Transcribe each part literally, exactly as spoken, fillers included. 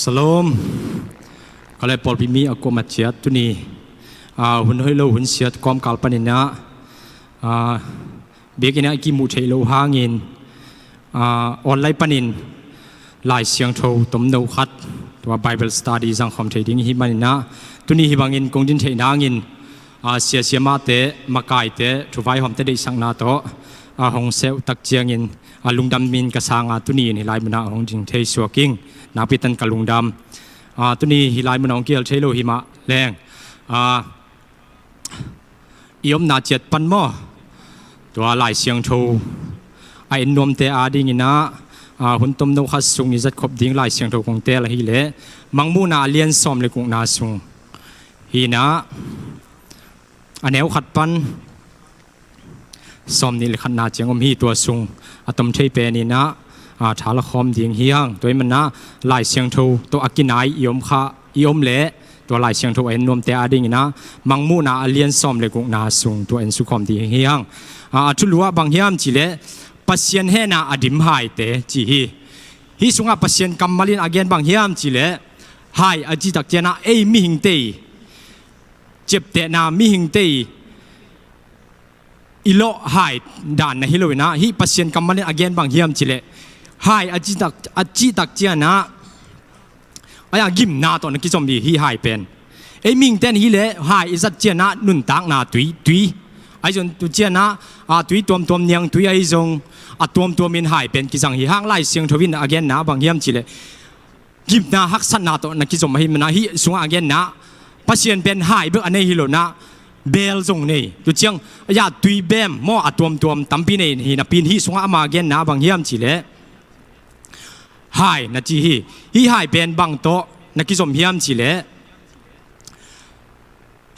Shalom. Ka le pawlpi mi a kuamah ciat tuni, ah, hun hoih lo hun siat kawmkal panin ah, ah, biakinn ah i kimuh theih loh hangin, ah, online panin Lai Siangtho tomno khat, tua Bible study zangkhawm thei ding i hih manin ah, tuni hih bangin kong din theih nangin, ah, siasia mahte, makaite, thuvaihawmte deihsakna tawh, ah, hong seh uh tak ciangin, ah, lungdamin ka sang a, tuni in hih lai munah hong ding thei suak ing. Nakpi tan ka lungdam. Ah, tuni hih lai munah hong kihel thei lo hi mah leng, ah, i omna ciat pan maw, tua Lai Siangtho a en nuamte adingin ah, ah, hun tomno khat sung i zatkhop ding Lai Siangtho kong teel ahih leh, Mangmuhna a lian sawm le gukna sung hi-in ah, a neu khat pan sawmnih le khatna ciang om hi. Tua sung a tom thei penin ah, ah, tha la khawm ding hi hang. Tua ahih manin ah Lai Siangtho tawh a kinai i om kha, i om leh, tua Lai Siangtho a en nuamte adingin ah, Mangmuhna a lian sawm le gukna sung tua en sukhawm ding hi hang. Ah, a thulu ah bang hiam cih leh, Pasian hehna a dim haite ci hi. Hih sungah Pasian kammal in a gen bang hiam cih leh, hai a cih tak ciangin ah ei mihingte i ciaptehna, mihingte i i lawh hai dan na hi lo-in ah, hih Pasian kammal in a gen bang hiam cih leh, hai a cih tak, a cih tak ciangin ah, a ya gimna tawh na kizom hi, hih hai pen. Ei mihingte'n hi leh hai i zat ciangin ah nuntakna tui, tui. Ahi zong tu ciangin ah, ah, tui tuamtuam, niangtui ahi zong, a tuamtuamin hai pen kizang hi hang. Lai Siangtho in a genna bang hiam cih leh, gimna haksatna tawh na kizom ahih manin ah, hih sungah a genna, Pasian pen hai bek a nei hi lo-in ah, beel zong nei. Tu ciang, a ya tui beem maw, a tuamtuam tampi nei hi napi-in, hih sungah ama genna bang hiam cih leh, hai na ci hi. Hih hai pen bang tawh na kizom hiam cih leh,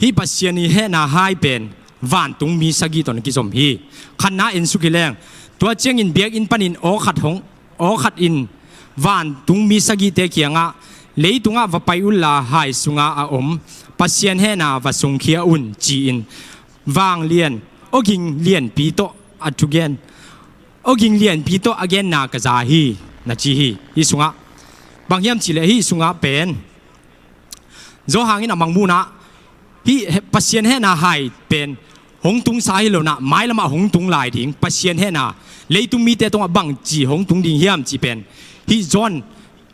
hih Pasian i hehna hai pen vantungmi sagih tawh na kizom hi. Khatna en suk hi leng. Tua ciangin biakinn panin aw khat hong, aw khat in vantungmi sagihte kiangah, "Leitungah va pai unla, hai sunga a om Pasian hehna va sungkhia un," ci-in vanglian awging lianpi tawh a thugen, awging lianpi tawh a genna ka za hi, na ci hi. Hih sungah bang hiam cih leh, hih sungah pen Johan in a Mangmuhna, hih he-, Pasian hehna hai pen hong tungsa hi lo-in ah, mailamah hong tung lai ding Pasian hehna, leitung mite tungah bangci hong tung ding hiam cih pen, hih Johan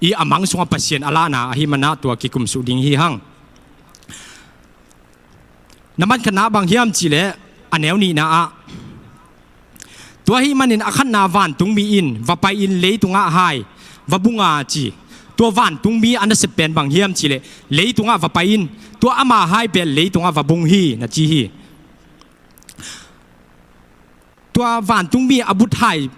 i a mang sungah Pasian a lahna ahih manin ah tua kikumsuh ding hi hang. Na man khatna bang hiam cih leh, a neu nihna ah, "Tua ahih manin a khatna vantungmi in va pai-in leitungah hai va bung a," ci. Tua vantungmi a nasep pen bang hiam cih leh, leitungah va pai-in, tua ama hai pen leitungah va bung hi, na ci hi. Tua vantungmi a but hai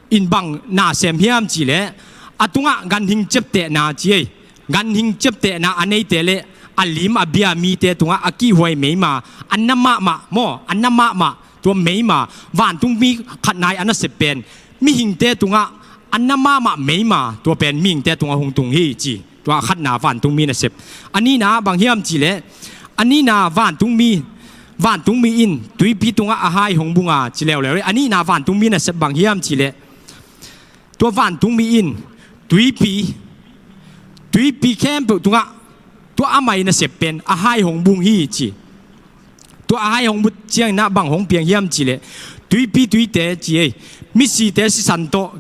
in bang na sem hiam cih leh, a tungah ganhing ciaptehna ci ei. Ganhing ciaptehna a neite le a lim a bia mite tungah a kihhuai meima, a na mahmah maw, a na mahmah, tua meima, vantungmi khatna i a nasep pen mihingte tungah a na mahmah meima, tua pen mihingte tungah hong tung hi, ci. Tua a khatna vantungmi nasep. A nihna bang hiam cih leh, a nihna vantungmi, vantungmi in tuipi tungah a hai hong bung a, ci leuleu. A nihna vantungmi nasep bang hiam cih leh, tua vantungmi in tuipi, tuipi khempeuh tungah tua amah i nasep pen a hai hong bung hi, ci. Tua a hai hong bung ciangin ah bang hong piang hiam cih leh, tuipi tuite ci ei, misite sisan tawh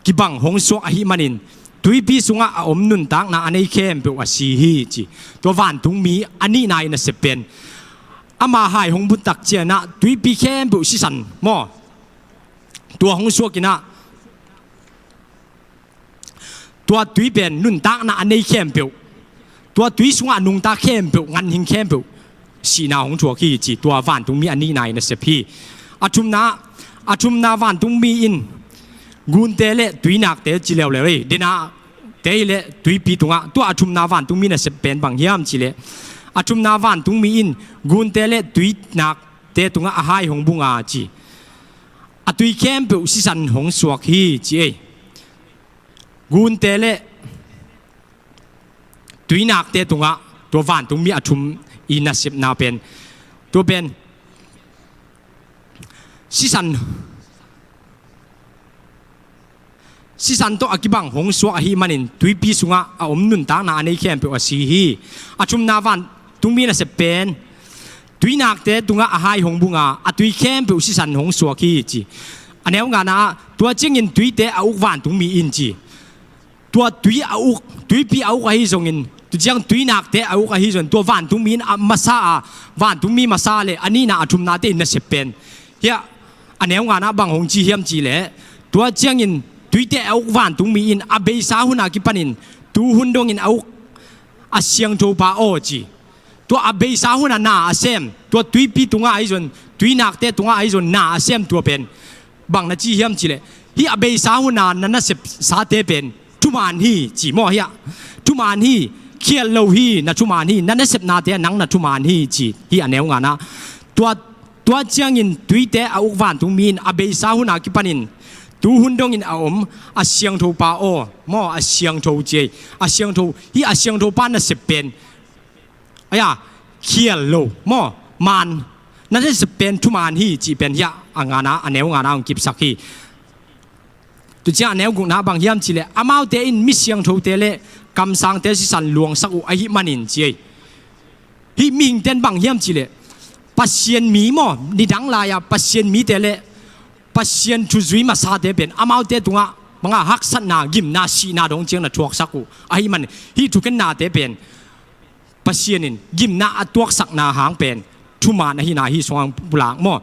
kibang hong suak ahih manin, tuipi sungah a om nuntakna a nei khempeuh a si hi, ci. Tua vantungmi a nihna i nasep pen ama hai hong bung tak ciangin ah tuipi khempeuh sisan maw, tua hong suak in ah, tua tui pen nuntakna a nei khempeuh, tua tui sungah a nungta khempeuh, ganhing khempeuh sihna hong thuak hi, ci. Tua vantungmi a nihna i nasep hi. A thumna, a thumna vantungmi in gunte le tuinakte ci leuleu ei. Denate hi leh tuipi tungah, tua a thumna vantungmi nasep pen bang hiam cih leh, a thumna vantungmi in gunte le tuinakte tungah a hai hong bung a, ci. A tui khempeuh sisan hong suak hi, ci ei. Gunte le tuinakte tungah tua vantungmi a thum i nasepna pen, tua pen sisan, sisan tawh a kibang hong suak ahih manin tuipi sungah a om nuntakna a nei khempeuh a si hi. A thumna vantungmi nasep pen tuinakte tungah a hai hong bung a, a tui khempeuh sisan hong suak hi ci. A neu ngana ah tua ciangin tuite a uk vantungmi in ci. Tua tui a uk, tuipi a uk ahi zongin, tu ciang tuinakte a uk ahi zongin, tua vantungmi in a masa a, vantungmi masa le a nihna a thumnate in nasep pen hiah a neu ngana bang hong ci hiam ci leh, tua ciangin tuite a uk vantungmi in a beisa huna kipanin tu hun dongin a uk a siangtho pa aw ci. Tua a beisa huna na a sem, tua tuipi tungah ahi zon, tuinakte tungah ahi zon na a sem tua pen bang na ci hiam ci leh, hih a beisa huna na nasepsate pen thuman hi ci maw hiah. Thuman hi, khial lo hi, na thuman hi, na nasepnate ah nang na thuman hi ci. Hih a neu ngana tua, tua ciangin tuite a uk vantungmi in a beisa huna kipanin tu hun dongin a om a siangtho pa aw maw, a siangtho ci ei. A siangtho, hih a siangtho pa nasep pen aya, khial lo maw, man, na nasep pen thuman hi cih pen hiah a ngana, a neu ngana hong kipsak hi. Tu ciang a neu gukna bang hiam ci leh, amaute in mi siangthote le kamsangte sisan luangsak uh ahih manin ci ei. Hih mihingte in bang hiam ci leh, Pasian mi maw, nidang lai-a Pasian mite le Pasian thuzui masate pen amaute tungah banga haksatna, gimna, sihna dong ciang na thuaksak uh ahih manin hih thukhennate pen Pasian in gimna a tuaksakna hang pen thuman ahihna hih sungah pulak maw.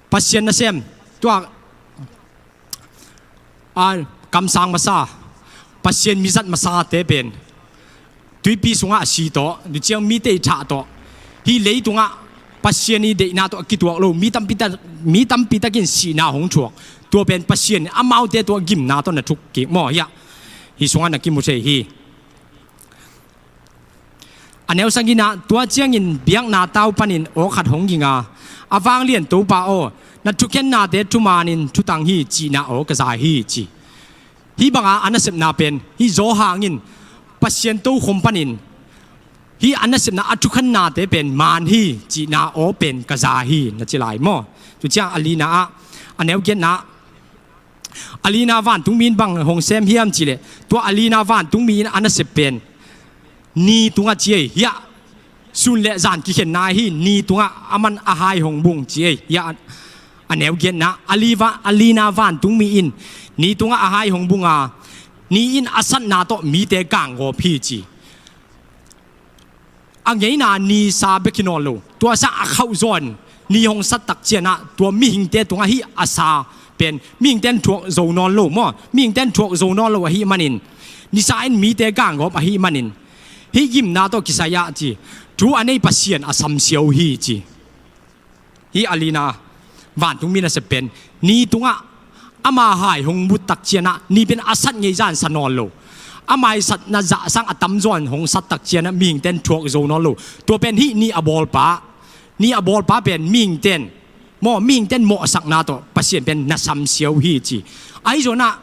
Pasian nasem, tua a kamsang masa, Pasian mizat masate pen tuipi sungah a si tawh, tu ciang mite i thah tawh, hih leitungah Pasian i deihna tawh a kituak lo mi tampi tak, mi tampi takin sihna hong thuak. Tua pen Pasian in amaute tawh gimna tawh na thuk kik maw hiah hih sungah na kimu thei hi. A neu sagihna, tua ciangin biakna tau panin aw khat hong ging a, a vanglian Topa aw, na thukhennate thumanin thutang hi cihna aw ka za hi ci. Hih banga a nasepna pen hih Johan in Pasian tokhom panin hih a nasepna a thukhennate pen man hi cihna aw pen ka za hi na ci lai maw. Tu ciang a lina ah, a neu giatna ah, a lina vantungmi in bang hong sem hiam ci leh, tua a lina vantungmi in a nasep pen ni tungah ci ei hiah, sun le zan kikhenna hi, ni tungah aman a hai hong bung ci ei hiah. A neu giatna, a li va, a lina vantungmi in ni tungah a hai hong bung a, ni in a satna tawh mite kanggawp hi ci. A ngeina ni sa bek hi nawn lo, tua sa a khauh zawn ni hong sat tak cianah tua mihingte tungah hih a sa pen mihingte in thuak zo nawn lo maw, mihingte in thuak zo nawn lo ahih manin, nisa in mite kanggawp ahih manin, hih gimna tawh kisai ah ci, thu a nei Pasian a samsia uh hi ci. Hih a lina vantungmi nasep pen ni tungah ama hai hong but tak cianah ni pen a sat ngei zan sa nawn lo, ama i satna zah sang a tamzaw in hong sat tak cianah mihingte in thuak zo nawn lo. Tua pen hih ni a bawlpa, ni a bawlpa pen mihingte in maw, mihingte in mawhsakna tawh Pasian pen na samsia uh hi ci. Ahi zongah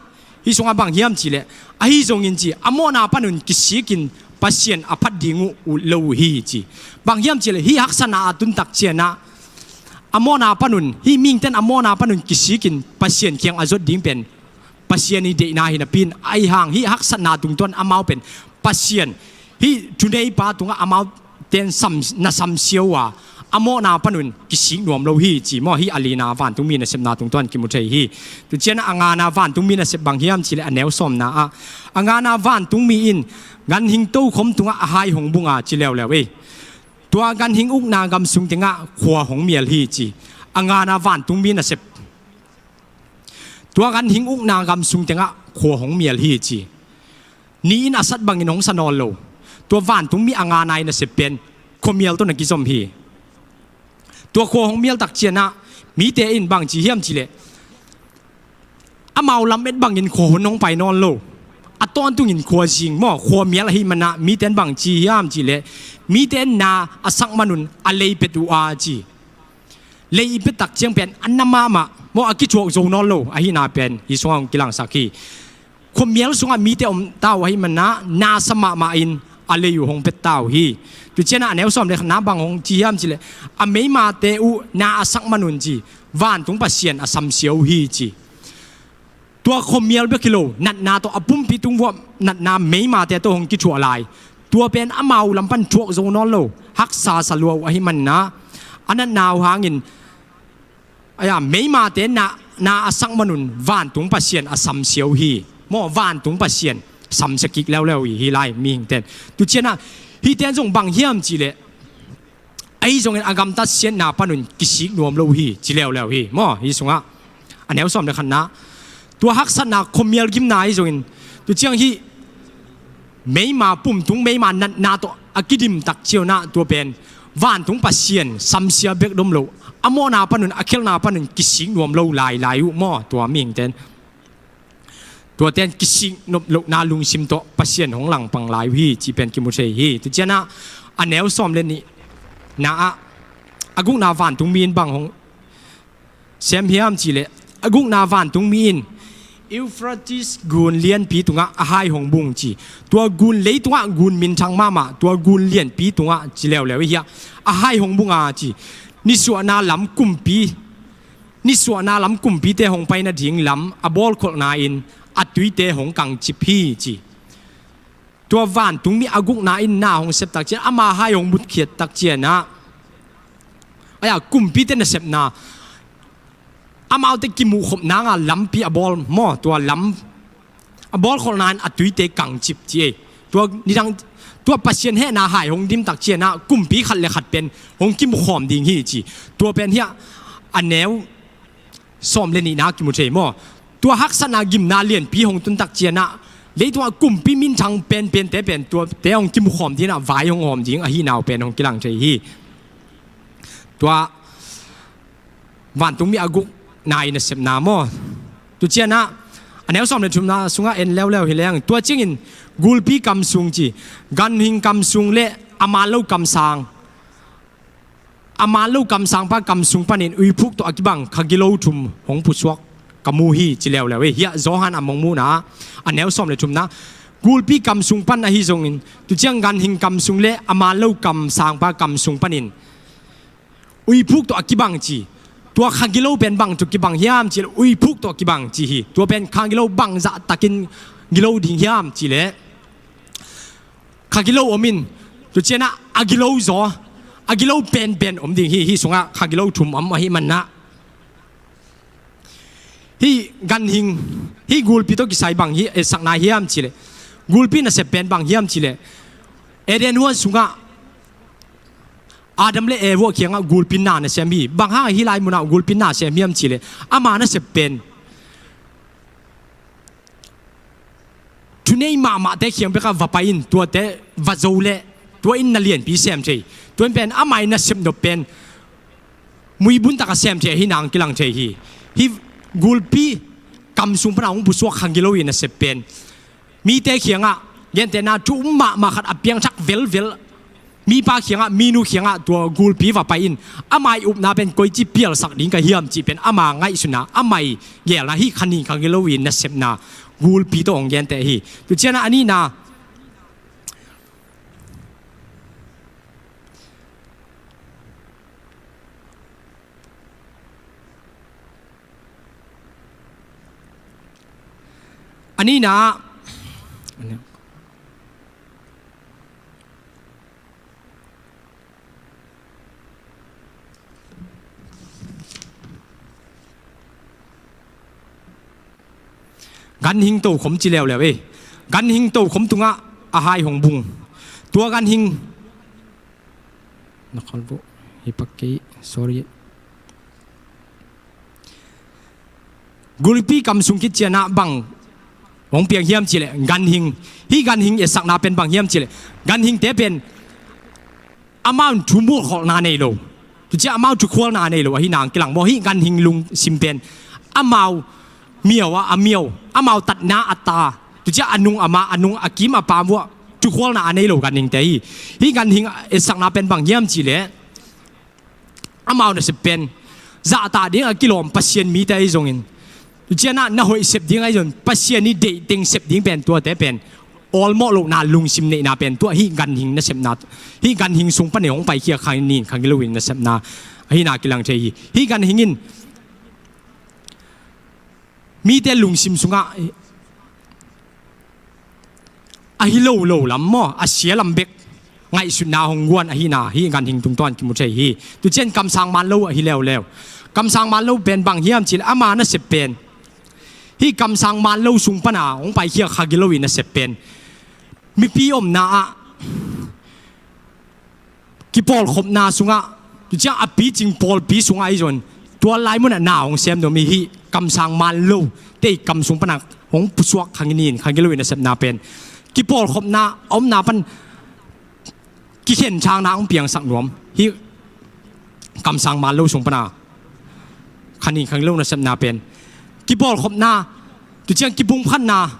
hih sungah bang hiam ci leh, ahi zongin ci, a mawhna panun kisikin Pasian a phat ding uh ut lo uh hi ci. Bang hiam ci leh, hih haksatna a tun tak cianah a mawhna panun, hih mihingte in a mawhna panun kisikin Pasian kiang a zot ding pen Pasian i deihna hi napi in, ahi hang hih haksatna tungtawn amau pen Pasian, hih thuneipa tungah amau ten sam, na samsia uh a, a mawhna panun kisik nuam lo hi ci maw. Hih a lina vantungmi nasepna tungtawn kimu thei hi. Tu cianah a ngana vantungmi nasep bang hiam ci leh, a neu sawmna ah, a ngana vantungmi in ganhing tokhom tungah a hai hong bung a ci leuleu ei. Tua ganhing ukna gam sung tengah khua hong mial hi ci. A ngana vantungmi nasep, tua ganhing ukna gam sung tengah khua hong mial hi ci. Ni in a sat bangin hong sa nawn lo, tua vantungmi a ngana i nasep pen khuamial tawh na kizom hi. Tua khua hong mial tak cianah mite in bang ci hiam ci leh, amau lamet bangin khua hun hong pai nawn lo, a tawntungin khua zing maw, khuamial ahih manah mite in bang ci hiam ci leh, mite in na a sak manun a lei pet uh a ci. Lei i pet tak ciang pen a na mahmah maw, a kithuak zo nawn lo ahihna pen hih sungah hong kilangsak hi. Khuamial sungah mite om ta uh ahih manah na sa mahmah in a lei uh hong pet ta uh hi. Tu cianah a neu sawm le khatna bang hong ci hiam ci leh, a meimate uh na a sak manun ci, vantung Pasian a samsia uh hi ci. Tua khuamial bek hi lo, natna tawh a pumpi tung vuah natna meimate tawh hong kithuah lai. Tua pen amau lam pan thuak zo nawn lo, haksa sa lua uh ahih manin ah, a natna uh hangin, aya, meimate na, na a sak manun vantung Pasian a samsia uh hi. Maw, vantung Pasian samsia kik leuleu hi, hih lai mihingte'n. Tu ciangah hihte in zong bang hiam cih leh, ahi zongin a gamtat siatna panun kisik nuam lo uh hi, ci leuleu hi. Maw, hih sungah a neu sawm le khatna, tua haksatna, khuamial gimna ahi zongin, tu ciang hih meima, pumtung meima natna tawh a kidim tak ciangah tua pen vantung Pasian samsia bek dom lo, a mawhna panun, a khialhna panun kisik nuam lo lailai uh maw, tua mihingte'n. Tuate'n kisik nop lohna lungsim tawh Pasian hong langpang lai uh hi, cih pen kimu thei hi. Tu ciangah a neu sawm le nihna ah, a gukna vantung mi in bang hong sem hiam cih leh, a gukna vantung mi in Euphrates gun lianpi tungah a hai hong bung ci. Tua gun, leitungah gun minthang mahmah, tua gun lianpi tungah ci leuleu hi a, a hai hong bung a ci. Nisuahna lam kumpi, nisuahna lam kumpite hong pai nading lam a bawlkholhna in a tuite hong kangcip hi, ci. Tua vantung mi a gukna in na hong sep tak ciang, ama hai hong butkhiat tak ciangah, aya, kumpite nasepna, amaute kimuhkhop nanga lampi a bawl maw, tua lam a bawlkholhna in a tuite kangcip, ci ei. Tua nidang, tua Pasian hehna hai hong dim tak ciangah kumpi khat le khat pen hong kimukhawm ding hi, ci. Tua pen hih a neu sawm le nihna kimu thei maw. Tua haksatna, gimna lianpi hong tun tak ciangah, leitungah kumpi minthang penpente pen tuate hong kimukhawm dingin ah vai hong hawm ding ahihna uh pen hong kilang thei hi. Tua vantung mi a gukna in nasepna maw. Tu ciangah a neu sawm le thumna sungah en leuleu hi leng, tua ciangin gulpi kam sung ci, ganhing kam sung le a man lo kamsang, a man lo kamsangpa kam sung panin uiphuk tawh a kibang kha gilo thum hong pusuak ka mu hi, ci leuleu hi. Hih a Johan a mong muhna a neu sawm le thumna, gulpi kam sung pan ahi zongin, tu ciang ganhing kam sung le a man lo kamsangpa kam sung panin uiphuk tawh a kibang ci. Tua kha gilo pen bang tawh kibang hiam cih leh, uiphuk tawh a kibang ci hi. Tua pen kha gilo bangzah takin gilo ding hiam cih leh, kha gilo om in, tu ciangah a gilo zaw, a gilo penpen om ding hi. Hih sungah kha gilo thum om ahih manin ah, hih ganhing, hih gulpi tawh kisai bang hi, etsakna hiam cih leh, gulpi nasep pen bang hiam cih leh, Eden huan sungah Adam le Eva kiangah gulpi na nasem hi. Bang hang hih lai munah gulpi na sem hiam cih leh, ama nasep pen thunei mahmahte kiang bekah va pai in, tuate va zo leh tua in na lianpi sem thei. Tua in pen ama nasep nop pen muibun taka sem thei ahihna hong kilang thei hi. Hih gulpi kam sung pana hong pusuak kha gilo in nasep pen mite kiangah, gentehna thu um mahmah khat a piangthak velvel mipa kiangah, minu kiangah tua gulpi va pai in, ama ii upna pen koici pialsak ding ka hiam cih pen ama ngaihsutna, ama ii geelna, hih kha ning kha gilo in nasepna gulpi tawh hong genteh hi. Tu ciangah a nihna, a nihna, ganhing tokhom ci leuleu ei. Ganhing tokhom tungah a hai hong bung. Tua ganhing, na khol bu, hi pak kei, sorry. Gulpi kam sung khit ciangah bang hong piang hiam cih leh, ganhing. Hih ganhing etsakna pen bang hiam cih leh, ganhingte pen amau in thu muhkholhna nei lo, tu ciang amau thukhualna nei lo ahihna hong kilang maw. Hih ganhing lungsim pen amau miau ah a miau, amau tatna a ta, tu ciang a nung a ma, a nung a kim a pam uah thukhualna a nei lo ganhingte hi. Hih ganhing etsakna pen bang hiam cih leh, amau nasep pen zahtak ding a kilawm Pasian mite ahi zongin, tu ciangah na hoih sep ding ahi zongin, Pasian ii deih teng sep ding pen, tuate pen awlmawh lohna lungsim neihna pen tua hih ganhing nasepna, hih ganhing sung panin hong paikhia kha ning kha gilo in nasepna ahihna kilang thei hi. Hih ganhing in Mite lungsim sungah a hi lo lo lam maw, a sia lam bek ngaihsutna hong guan ahihna hih ganhing tungtawn kimu thei hi. Tucian kamsang man lo ahi leuleu. Kamsang man lo pen bang hiam cih leh ama nasep pen, hih kamsang man lo sung pana hong paikhia kha gilo i nasep pen mipi omna ah kipawlkhopna sungah, tuciang a picing pawlpi sungah ahi zong tua lai munah na hong sem nuam i hih kamsang man lo te i kam sung pana hong pusuak kha nginin kha gilo i nasepna pen kipawlkhopna a omna pan kikhen thangna hong piangsak nuam hih kamsang man lo sung pana kha nginin kha gilo nasepna pen kipawlkhopna, tuciang kipumkhatna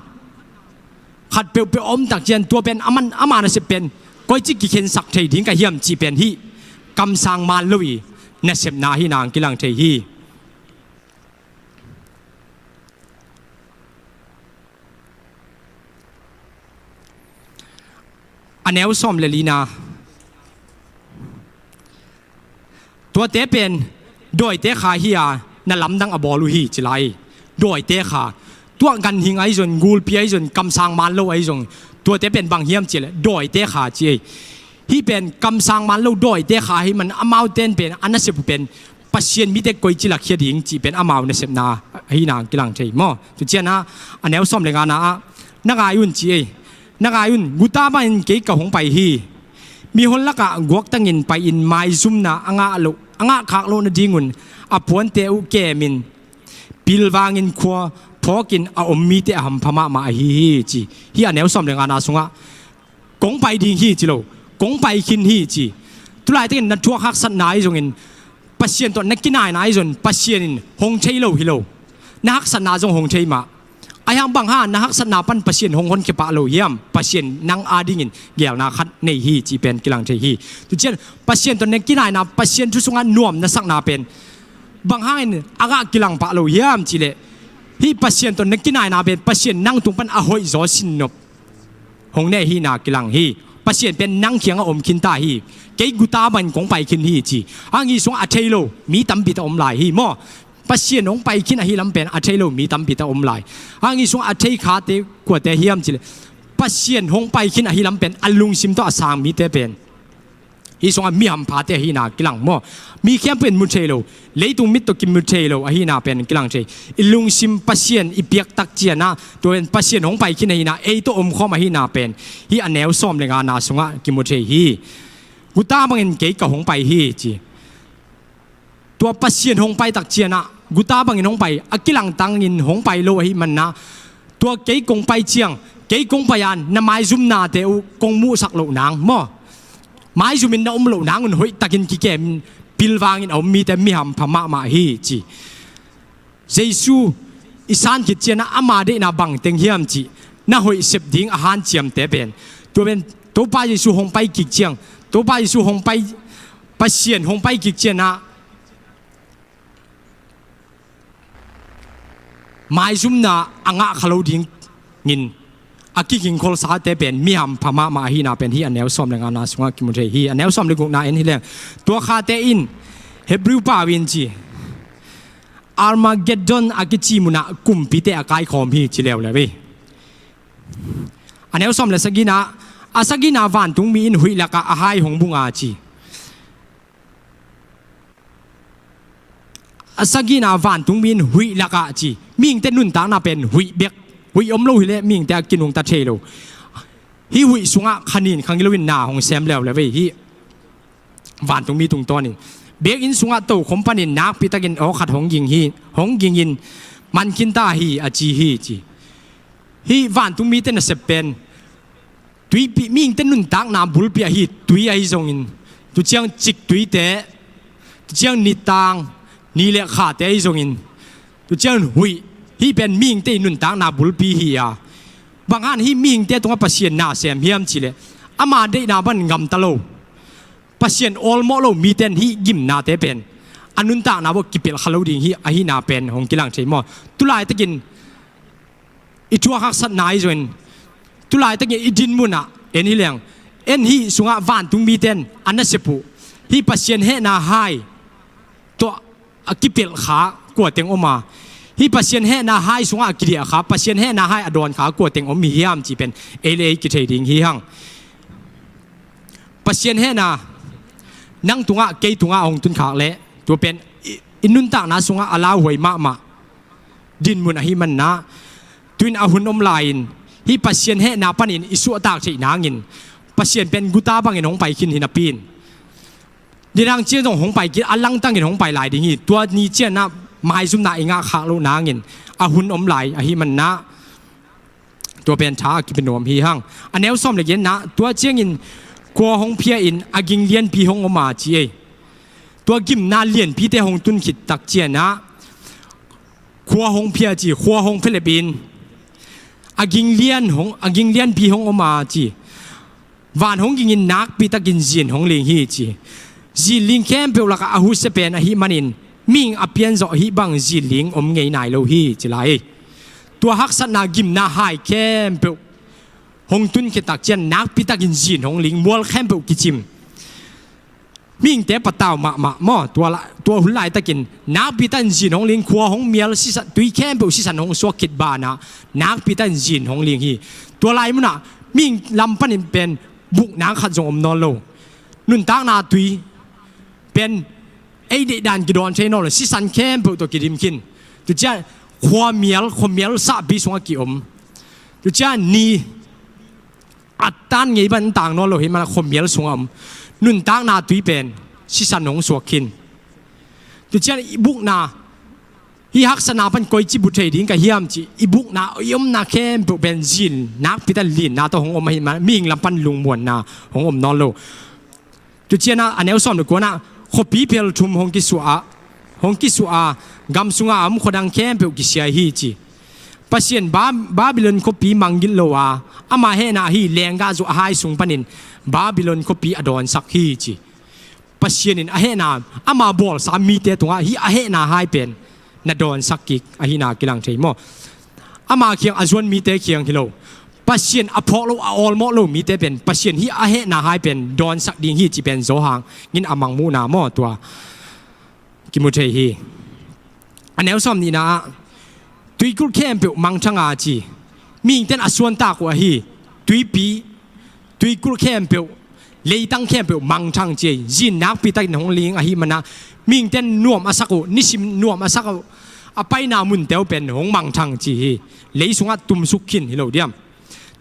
khat peuhpeuh a om tak cian tua pen aman ama nasep pen koici kikhensak thei ding ka hiam cih pen hih kamsang man lo i nasepna hi nang kilang thei hi. A neu sawm le lina. Tuate pen dawite kha hi a, na lamdang a bawl uh hi ci lai. Dawite kha, tuah ganhing ahi zong, gulpi ahi zong, kamsang man lo ahi zong, tuate pen bang hiam cih leh dawite kha ci ei. Hih pen kamsang man lo dawite kha hi man, amaute in pen a nasep uh pen Pasian mite koici lakhia ding cih pen amau nasepna hi nang kilang thei maw. Tucian ah a neu sawm le ngana ah, na ngai un ci ei. Na ngai un, guta bangin kei ka hong pai hi. Mihon lakah guaktangin pai-in maizumna a ngah loh, a ngah khak loh nadingun a puante uh kemin pilvangin khua phawkin a om mite a hampha mahmah ahi hi ci. Hih a neu sawm le ngana sungah kong pai ding hi ci lo, kong pai khin hi ci. Tulaitakin na thuak haksatna ahi zongin Pasian tawh na kinaina ahi zong Pasian in hong thei lo hi lo. Na haksatna zong hong thei mah. Ahi hang bang hang na haksatna pan Pasian hong honkhia pah lo hiam? Pasian nang adingin geelna khat nei hi cih pen kilang thei hi. Tucian Pasian tawh na kinaina, Pasian thu sungah nuam na sakna pen bang hangin a ngah kilang pah lo hiam cih leh hih Pasian tawh na kinaina pen Pasian nang tung pan a hoih zaw sinnop hong ne hi na kilang hi. Pasian pen nang kiangah om khin ta hi. Kei guta bangin kong pai khin hi ci. Hang hih sungah a thei lo mi tampi ta om lai hi maw. Pasian hong pai khin ahi lam pen a thei lo mi tampi ta om lai. Hang hih sungah a thei khate kuate hiam cih leh Pasian hong pai khin ahi lam pen a lungsim tawh a sang mite pen hih sungah mi hamphate ahi na kilang maw. Mi khempeuh in mu thei lo, leitung mit tawh kimu thei lo ahi na pen kilang thei. I lungsim Pasian i piak tak cian ah tua pen Pasian hong pai khin ahi na, ei tawh omkhawm ahi na pen hih a neu sawm le ngana sungah kimu thei hi. Guta bangin kei ka hong pai hi ci. Tua Pasian hong pai tak cian ah guta bangin hong pai, a kilangtangin hong pai lo ahih manah tua kei kong pai ciang, kei kong pai a na maizumnate uh kong muhsak loh nang maw. Maizumin na om loh nangun hoihtakin kikemin pilvangin a om mite mi hampha mahmah hi ci. Jesu i san khit cianah ama deihna bangteng hiam cih na hoih sep ding a hanciamte pen tua pen Topa Jesu hong pai kik ciang, Topa Jesu hong pai, Pasian hong pai kik cianah maizumna a ngah kha lo dingin a kikingkholsate pen mi hampha mahmah ahihna pen hih a neu sawm le ngana sungah kimu thei hi. A neu sawm le gukna en hi leng, tua khate in Hebrew pau in ci, Armageddon a kici munah kumpite a kaikhawm hi ci leuleu hi. A neu sawm le sagina, a sagina vantungmi in huih lakah a hai hong bung a ci. A sagina vantungmi in huih lakah ci. Mihingte nuntakna pen huih bek. Huih om lo hileh mihingte a kinungta thei lo. Hih huih sungah khanin khangilo in na hong sem leuleu hi. Vantungmi tungtawnin biakinn sungah tokhom panin nakpitakin awkhat hong ging hi, hong gingin man khinta hi a ci hi ci. Hih vantungmite nasep pen tuipi, mihingte nuntakna bulpi ahi tui ahi zongin, tuciang ciktuite, tuciang nitang, ni le khate ahi zongin, tuciang huih, hih pen mihingte i nuntakna bulpi hi a. Bang hang hih mihingte tungah Pasian na sem hiam cihleh ama deihna bang gamta lo, Pasian awlmawh lo mite in hih gimnate pen a nuntakna bawh kipelh kha lo ding hi ahihna pen hong kilang thei maw? Tulaitakin i thuak haksatna ahi zongin, tulaitakin i dinmunah en hi leng, en hih sungah vantungmite in a nasep uh hih Pasian hehna hai tawh a kipelh kha kuateng om a, Hih Pasian hehna hai sungah a kidiah kha, Pasian hehna hai a dawn kha kua teng om hi hiam cih pen ei le ei kithei ding hi hang. Pasian hehna nang tungah, kei tungah a hong tun khak leh tua pen i, i nuntakna sungah a lauhuai mahmah dinmun ahih manah, tu-in a hun om lai-in hih Pasian hehna panin i suahtak theih nangin Pasian pen guta bangin hong pai khin hi napi-in, nidang ciang zong hong pai khin, a langtangin hong pai lai ding hi. Tua ni ciangah maizumna i ngah khak loh nangin a hun om lai ahih manah, tua pen tha a kipia nuam hi hang. A neu sawm le giatna, tua ciangin khua hong phia-in a ging lianpi hong om a ci ei. Tua gimna lianpite hong tun khit tak ciangah khua hong phia ci, khua hong phelep in a ging lian hong, a ging lianpi hong om a ci. Van hong gingin nakpi takin zin hong ling hi ci. Zin ling khempeuh lakah a husia pen ahih manin mihing a pianzawh hih bang zin ling om ngei nai lo hi ci lai. Tua haksatna gimna hai khempeuh hong tun khit tak ciang nakpi takin zin hong ling, mual khempeuh kicim. Mihingte patau mahmah maw, tua la, tua hun laitakin nakpi takin zin hong ling, khua hong mial, sisan, tui khempeuh sisan hong suak khit banah nakpi takin zin hong ling hi. Tua lai munah mihing lam panin pen bukna khat zong om nawn lo. Nuntakna tui pen ei deihdan kidawn thei nawn lo, sisan khempeuh tawh kidim khin. Tua ciang khua mial, khua mial sahpi sungah kiom. Tua ciang ni a tan ngei bang tang nawn lo hi manah khua mial sungah om. Nuntakna tui pen sisan hong suak khin. Tua ciang i bukna, hih haksatna pan koici bu thei ding ka hiam cih i bukna, i omna khempeuh pen zin nakpi takin linna tawh hong om ahih manah mihing lam pan lungmuanna hong om nawn lo. Tua ciangah a neu sawm le kuanah khuapi phel thum hong kisuah a, hong kisuah a, gam sungah a om khua dang khempeuh kisia hi ci. Pasian Ba-, Babylon khuapi manggilh lo a, ama hehna ahi lenggah zuah hai sung panin Babylon khuapi a dawnsak hi ci. Pasian in a hehna, ama bawlsa mite tungah hih a hehna hai pen na dawnsak kik ahihna kilang thei maw? Ama kiang a zuan mite kiang hi lo, Pasian a phawk lo, a awlmawh lo mite pen Pasian hih a hehna hai pen dawnsak ding hi ci pen Johan in a mangmuhna maw, tua kimu thei hi. A neu sawm nihna ah tuikulh khempeuh mangthang a ci. Mihingte in a suantak uh ahi tuipi, tuikulh khempeuh, leitang khempeuh mangthang ci ei. Zin nakpi takin hong ling ahih manah mihingte in nuam a sak uh, nisim nuam a sak uh, a paina munte uh pen hong mangthang ci hi. Lei sungah tumsuk khin hi lo diam?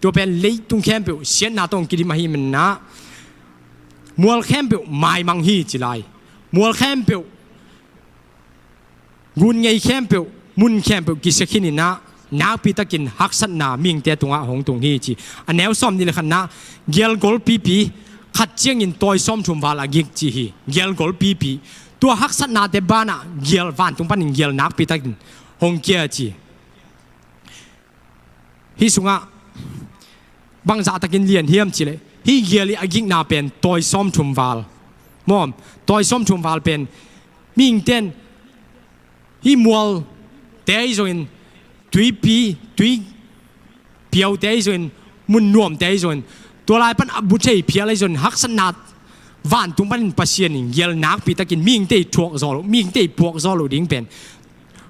Tua pen leitung khempeuh siatna tawh hong kidim ahih manah mual khempeuh maimang hi ci lai. Mual khempeuh, gun ngei khempeuh, mun khempeuh kisia khin inah nakpi takin haksatna mihingte tungah hong tung hi ci. A neu sawm nih le khatna, gial golpipi khat ciangin tawi sawmthum val a gik ci hi. Gial golpipi, tua haksatnate banah gial, vantung panin gial nakpi takin hong kia ci. Hih sungah bangzah takin lian hiam cih leh, hih gial ih a gikna pen tawi sawmthum val. Maw, tawi sawmthum val pen mihingte in hih mualte ahi zongin, tuipi, tui piaute ahi zongin, mun nuamte ahi zongin, tua lai pan a bu thei phial ahi zongin, haksatna vantung panin Pasian in gial nakpi takin mihingte ih thuak zawh loh, mihingte ih puak zawh loh ding pen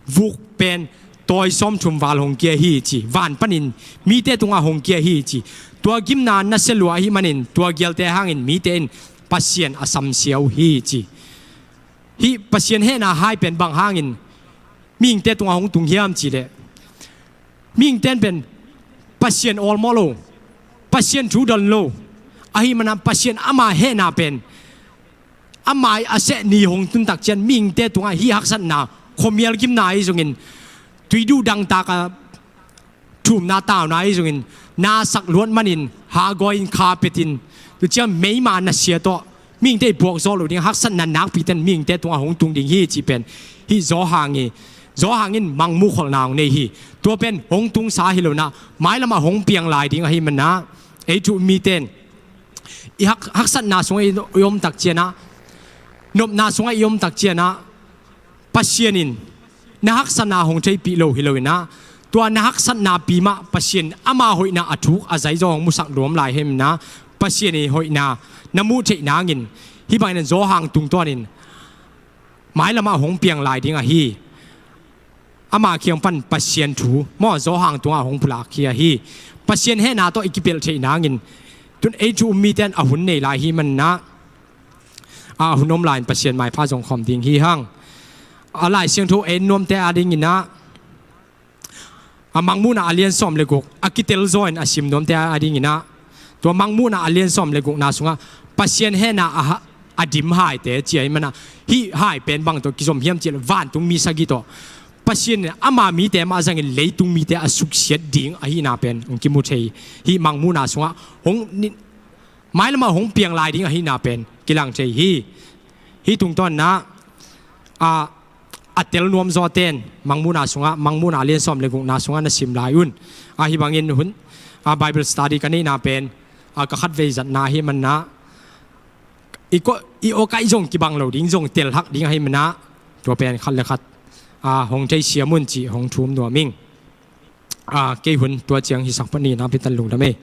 vuk pen tawi sawmthum val hong kia hi ci. Van panin mite tungah hong kia hi ci. Tua gimna nasia lua ahih manin tua gialte hangin mite in Pasian a samsia uh hi ci. Hih Pasian hehna hai pen bang hangin mihingte tungah hong tung hiam cih leh, mihingte in pen Pasian awlmawh lo, Pasian thu don lo ahih manah Pasian ama hehna pen ama ih a seh ni hong tun tak ciang mihingte tungah hih haksatna, khuamial gimna ahi zongin, tuiduh dangtak a thumna tauna ahi zongin, na sak luat manin hagawi in kha petin, tua ciang meima nasia tawh mihingte ih puak zawh loh ding haksatna nakpi ten mihingte tungah hong tung ding hi cih pen hih Johan ih, Johan in mangmuh kholhna hong nei hi. Tua pen hong tungsa hi lo inah, mailamah hong piang lai ding ahih manah, ei thu mite in i hak, haksatna sungah i, i om tak ciangah, nopna sungah i om tak ciangah, Pasian in na haksatna hong theihpih lo hi lo inah, tua na haksatnapi mah Pasian ama hoihna a thuk a zai zaw hong musak nuam lai hi inah, Pasian ih hoihna na muh theih nangin hih bangin Johan tungtawnin mailamah hong piang lai ding ahi. ama kiang pan Pasian thu maw, Johan tungah hong pulak hi ahi. Pasian hehna tawh i kipelh theih nangin tun ei thu um mite in a hun nei lai hi manah, a hun om lai-in Pasian maipha zong khawm ding hi hang. A Lai Siangtho en nuamte a dinginah, a Mangmuhna a lian sawm le guk a kitel zaw in a sim nuamte a dinginah, tua Mangmuhna a lian sawm le gukna sungah Pasian hehna a, a dim haite ci ahih manah, hih hai pen bang tawh kizom hiam cih leh vantung mi sagih tawh Pasian in ama mite mah zangin leitung mite a suksiat ding ahihna pen hong kimu thei. Hih Mangmuhna sungah hong ni, mailamah hong piang lai ding ahihna pen kilang thei hi. Hih tungtawnah a, a tel nuam zawten Mangmuhna sungah, Mangmuhna a lian sawm le gukna sungah na sim lai un. A, hih bangin hun, a, Bible study ka neihna pen, a, ka khatvei zatna ahih manah, i ko, i awkaih zong kibang lo ding, zong telhak ding ahih manah, tua pen khat le khat, a, hong theisiam un cih hong thum nuam ing. A, kei hun tua ciang hisak phot ni, nakpi takin lungdam ei.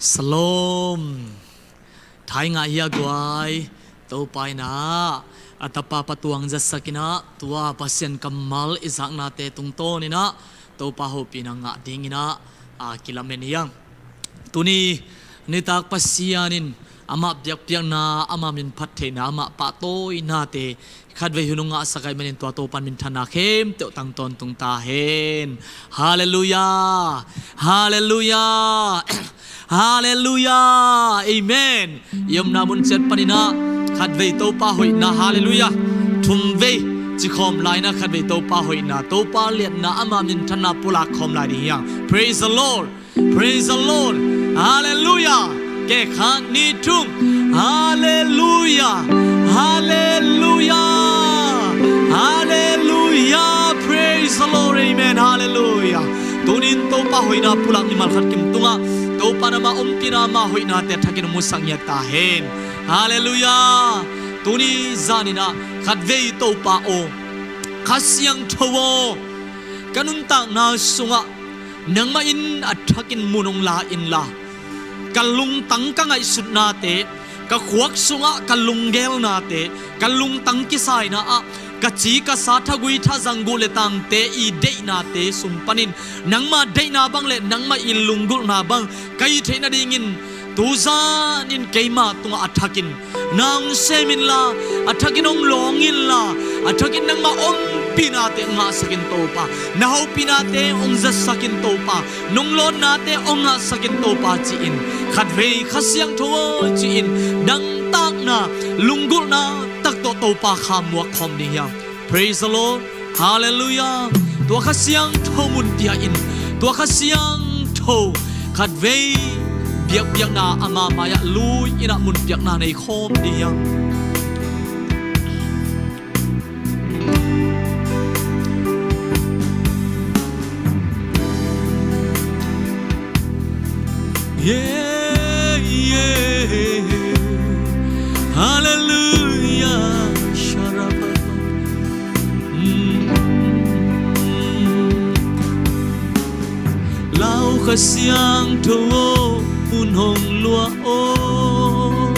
Shalom. Thai ngah hia guai. Topa in ah a tapa patuang zatsak in ah, tua Pasian kammal i zaknate tungtawn in ah Topa hopihna ngah dingin ah, a, kilamen hi hang. Tuni nitak Pasian in amah biakpiakna, amah min phattheihna, amah pahtawinate khatvei hun hong ngahsak ahih manin tua Topa in minthanna khempeuh tang tawntung ta hen. Halleluiah. Halleluiah. Halleluiah. Amen. I omna mun ciat panin ah khatvei Topa hoihna, halleluiah. Thumvei cikhawm lai-in ah khatvei Topa hoihna, Topa liatna, ama minthanna pulak khawm lai ding hi hang. Praise the Lord. Praise the Lord. Halleluiah. Kei khat, nih, thum. Halleluiah. Halleluiah. Halleluiah. Praise the Lord. Amen. Halleluiah. Tunin Topa hoihna pulak mimal khat kim tungah Topa in ama ompihna, ama hoihnate a thakin musak ngiat ta hen. Halleluiah. Tuni zanin ah khatvei Topa aw, Kha Siangtho aw, ka nuntakna sungah nangmah in a thakin mun hong la inla, ka lungtang ka ngaihsutnate, ka khuak sungah ka lunggelnate, ka lungtang kisaina ah ka ci ka sa, thagui thazang, guh le tangte i deihnate sung panin nangma deihna bang le nangmah i lunggulhna bang ka hih theih nadingin tu zanin keima tungah a thakin na hong sem inla, a thakin hong lawng inla, a thakin nangma ompihnate hong ngahsak in Topa, na hopihnate hong zatsak in Topa, nong lawnnate hong ngahsak in Topa ci-in, khatvei Kha Siangtho aw ci-in, dangtakna, lunggulhna tak tawh Topa kha muak khawm ding hi hang. Praise the Lord. Halleluiah. Tua Kha Siangtho mun pia in, tua Kha Siangtho khatvei biakpiakna ama mai-ah lui in ah mun piakna nei khawm ding hi hang. Yeah, yeah. Halleluiah. Sharababa. Mm. Lau Kha Siangtho aw, mun hong luah aw.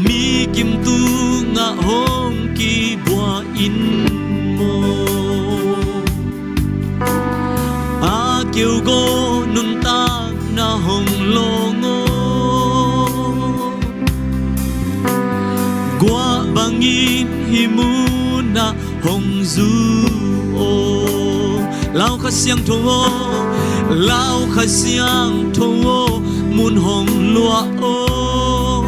Mi kim tungah hong kibua in maw, a keu gaw nuntakna hong lawng aw. Guah bangin hih munah hong zu aw. Lau Kha Siangtho aw, Lau Kha Siangtho aw, mun hong luah aw.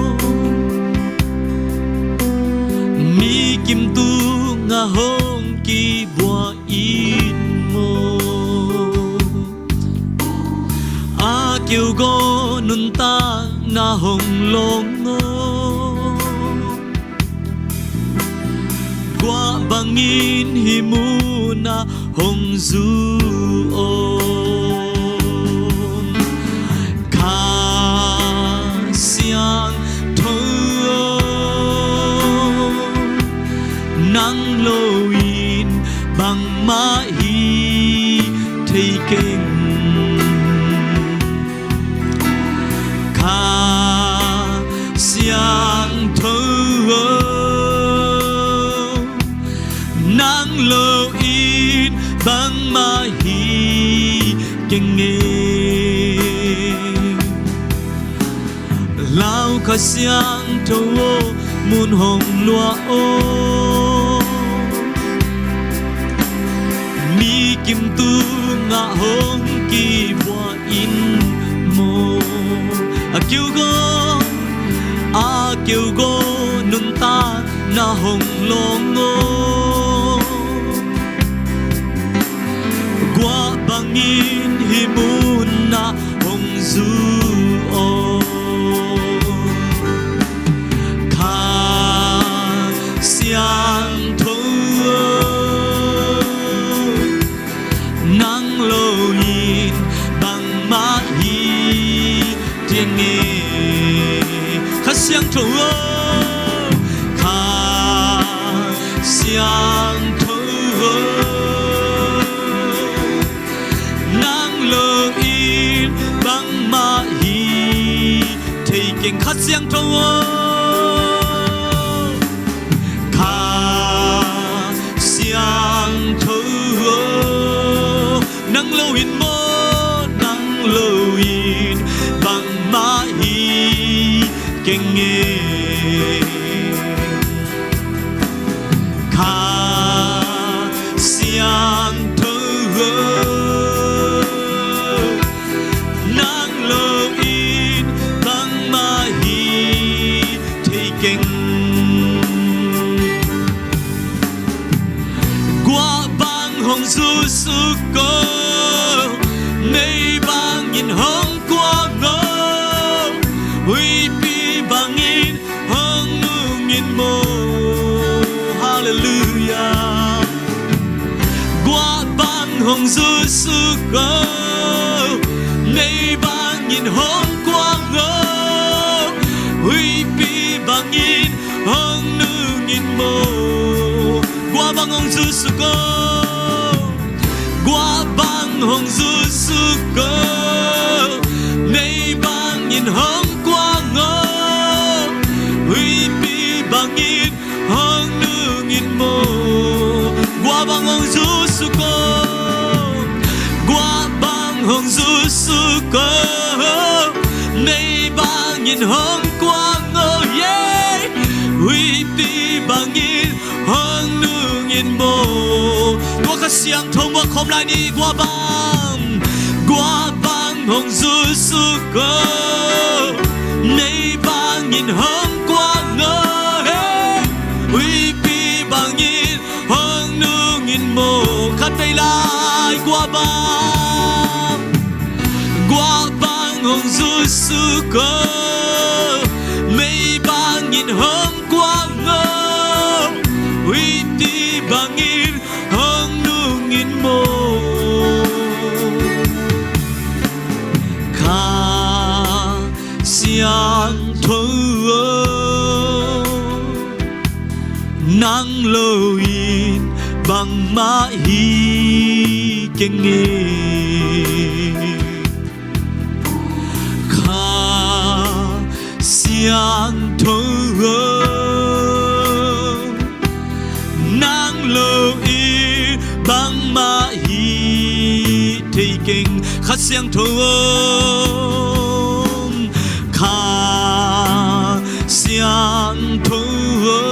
Kim tung ah hong kibuak in maw? A keugaw nuntakna hong lawng aw. Guah bangin hih munah hong zu aw. Kha Siangtho aw, nang lo in bangmah hi thei keng. Kha Siangtho aw, nang lo in bangmah hi keng e. Lau Kha Siangtho aw, mun hong luah aw. Mi kim tungah hong kibuak in maw? A keugaw, a keugaw nuntakna hong lawng aw. Guah bangin hih munah hong zu aw. Kha Siangtho aw, nang lo in bangmah hi thei keng e. Kha Siangtho aw, Kha Siangtho aw, nang lo in bangmah hi thei keng. Kha Siangtho aw, Kha Siangtho aw, nang lo in maw, nang lo in bangmah hi keng e. Kha Siangtho aw, nang lo in bangmah hi thei keng. Guah bang hong zusuk aw, mei bangin hong kuang aw, huihpi bangin hong nung in maw. Halleluiah. Guah bang hong zusuk aw, mei bangin hong kuang aw, huihpi bangin hong nung in maw. Guah bang hong zusuk aw, guah bang hong zusuk aw, mei bangin hong kuang aw, huihpi bangin hong nung in maw. Guah bang hong zusuk aw, guah bang hong zusuk aw, mei bangin hong kuang aw, yeah, huihpi bangin hong nung in maw. Tua Kha Siangtho muak khawm lai ni. Guah bang, guah bang hong zusuk aw, mei bangin hong kuang aw, hey, huihpi bangin hong nung in maw. Khatvei lai. Guah bang, guah bang hong zusuk aw, mei bangin hong kuang aw, huihpi bangin hong nung in maw. Kha Siangtho aw, nang lo in bangmah hi keng e. Kha Siangtho aw, nang lo in bangmah hi thei keng. Kha Siangtho aw, Kha Siangtho aw,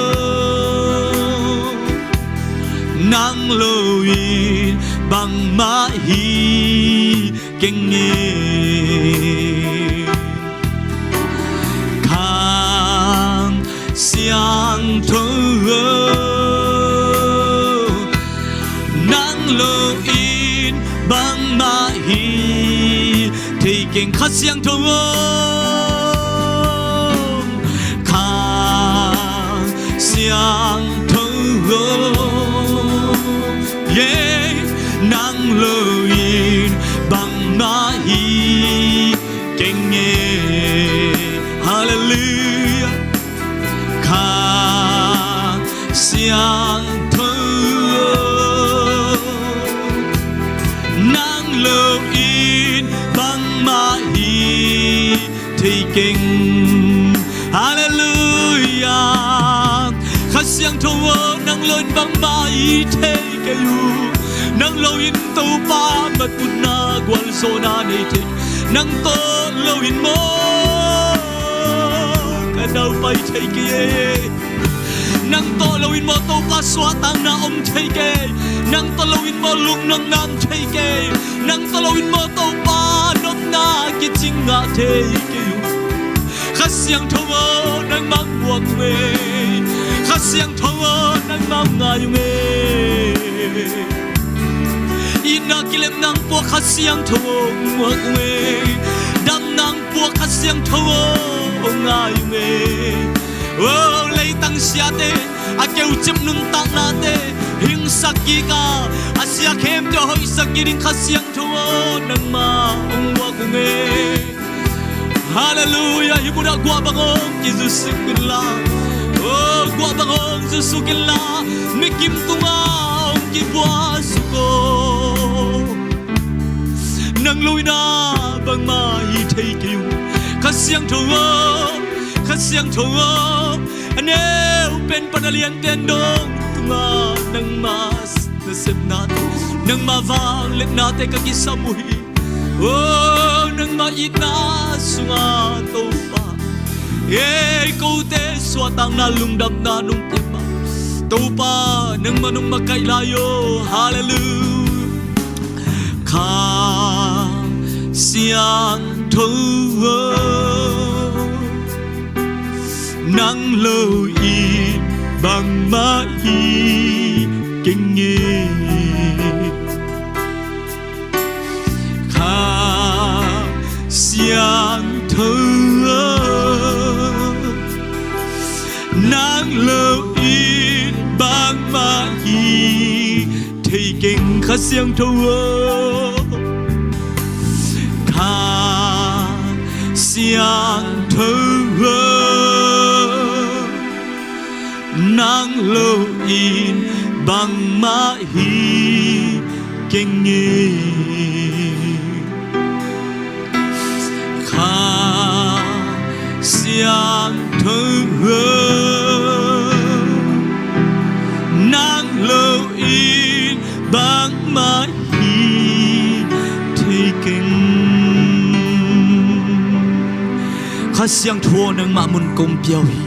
nang lo in bangmah hi keng e. Kha Siangtho aw, bangmah hi thei keng. Kha Siangtho aw, Kha Siangtho aw, yeah, nang lo in bangmah hi keng e. Hallelujah. Kha Siangtho aw, nang lo in bangmah hi thei keng. Hallelujah. Kha Siangtho aw, nang lo in bangmah hi thei kei uh. Nang lo in Topa matutna gualzawhna nei thei. Nang tawh lo in maw ka naupai thei kei e. Nang tawh lo in maw Topa suahtakna om thei kei. Nang tawh lo in maw lungnopna om thei kei. Nang tawh lo in maw Topa nopna kicing ngah thei kei uh. Kha Siangtho aw, nangmah muak ung e. Kha Siangtho aw, nangmah ngai ung e. Itna kilemna puak Kha Siangtho aw, muak ung e. Damna puak Kha Siangtho aw, ngai ung e. Oh, leitang siate a keucip nuntaknate hingsak kik a, a sia khempeuh a hoihsak kik ding Kha Siangtho aw, nangmah hong muak ung e. Hallelujah. Hih munah guah bang hong kizusuk inla, oh, guah bang hong zusuk inla, mikim tungah hong kibuaksuk aw. Nang lo in bangmah hi thei kei uh. Kha Siangtho aw, Kha Siangtho aw, a neu pen pan a lian pen dong tungah nangmah nasepnate, nangmah vangliatnate ka kisam uh hi. Oh, nangmah itna sungah Topa, ei kote suahtakna lungdamna nong pia mah Topa, nangmah nong makaih lai aw. Hallelujah. Kha Siangtho aw, nang lo in bangmah hi keng e. Kha Siangtho aw, nang lo in bangmah hi thei keng. Kha Siangtho aw, Kha Siangtho aw, nang lo in bangmah hi keng e. Kha Siangtho aw, nang lo in bangmah hi thei keng. Kha Siangtho aw, nangmah mun kong pia uh hi.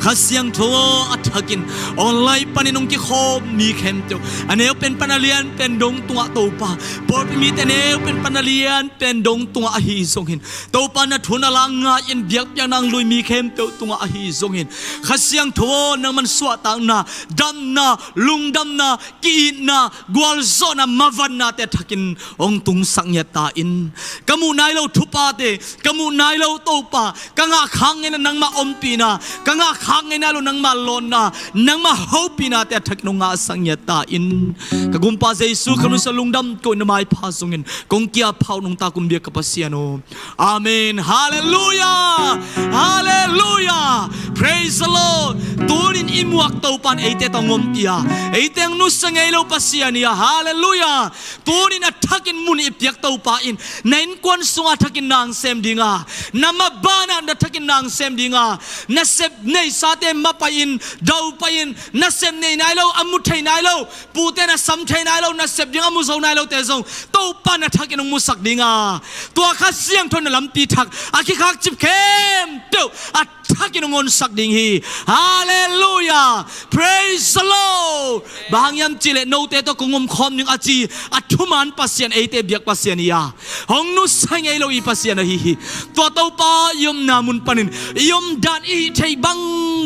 Kha Siangtho aw, a thakin online panin hong kikhawm mi khempeuh, a neu pen pan a lian pen dong tungah Topa, pawlpi mite neu pen pan a lian pen dong tungah ahi zongin, Topa na thu na la ngai-in biakpiakna hong lui mi khempeuh tungah ahi zongin, Kha Siangtho aw, nangman suahtakna, damna, lungdamna, ki-itna, gualzawhna, mavannate a thakin hong tungsak ngiat ta in. Ka muh nai lo thuphate, ka muh nai lo Topa, ka ngahkhak ngeina nangmah ompihna, ka ngahkhak ngeina lo nangmah lawnna, nangmah hopihnate a thakin hong ngahsak ngiat ta in. Ka Gumpa Jesu, ka nunsa lungdam ko in, na maipha zongin kong kiaphah uh nungta kum biak ka Pasian aw. Amen. Hallelujah. Hallelujah. Praise the Lord. Tunin i muak Topa in eite tawh hong ompih a, eite hong nusia ngei lo Pasian hi a. Hallelujah. Tunin a thakin mun i piak Topa in na innkuan sungah a thakin na hong sem ding a, na mabanah na thakin na hong sem ding a, nasep neisate mapai-in, daupai-in, nasep nei nai lo, a mu thei nai lo, pute na sam thei nai lo, nasep ding a mu zo nai lote zong Topa na thakin hong musak ding a, tua Kha Siangtho na lampi thak a kikhakcip khempeuh a thakin hong honsak ding hi. Hallelujah. Praise the Lord. Bang hang hiam cihleh note tawh kong omkhawm ding a ci a thuman Pasian, eite biak Pasian hi a, hong nusia ngei lo i Pasian ahi hi. Tua Topa i omna mun panin i omdan i hih theih bang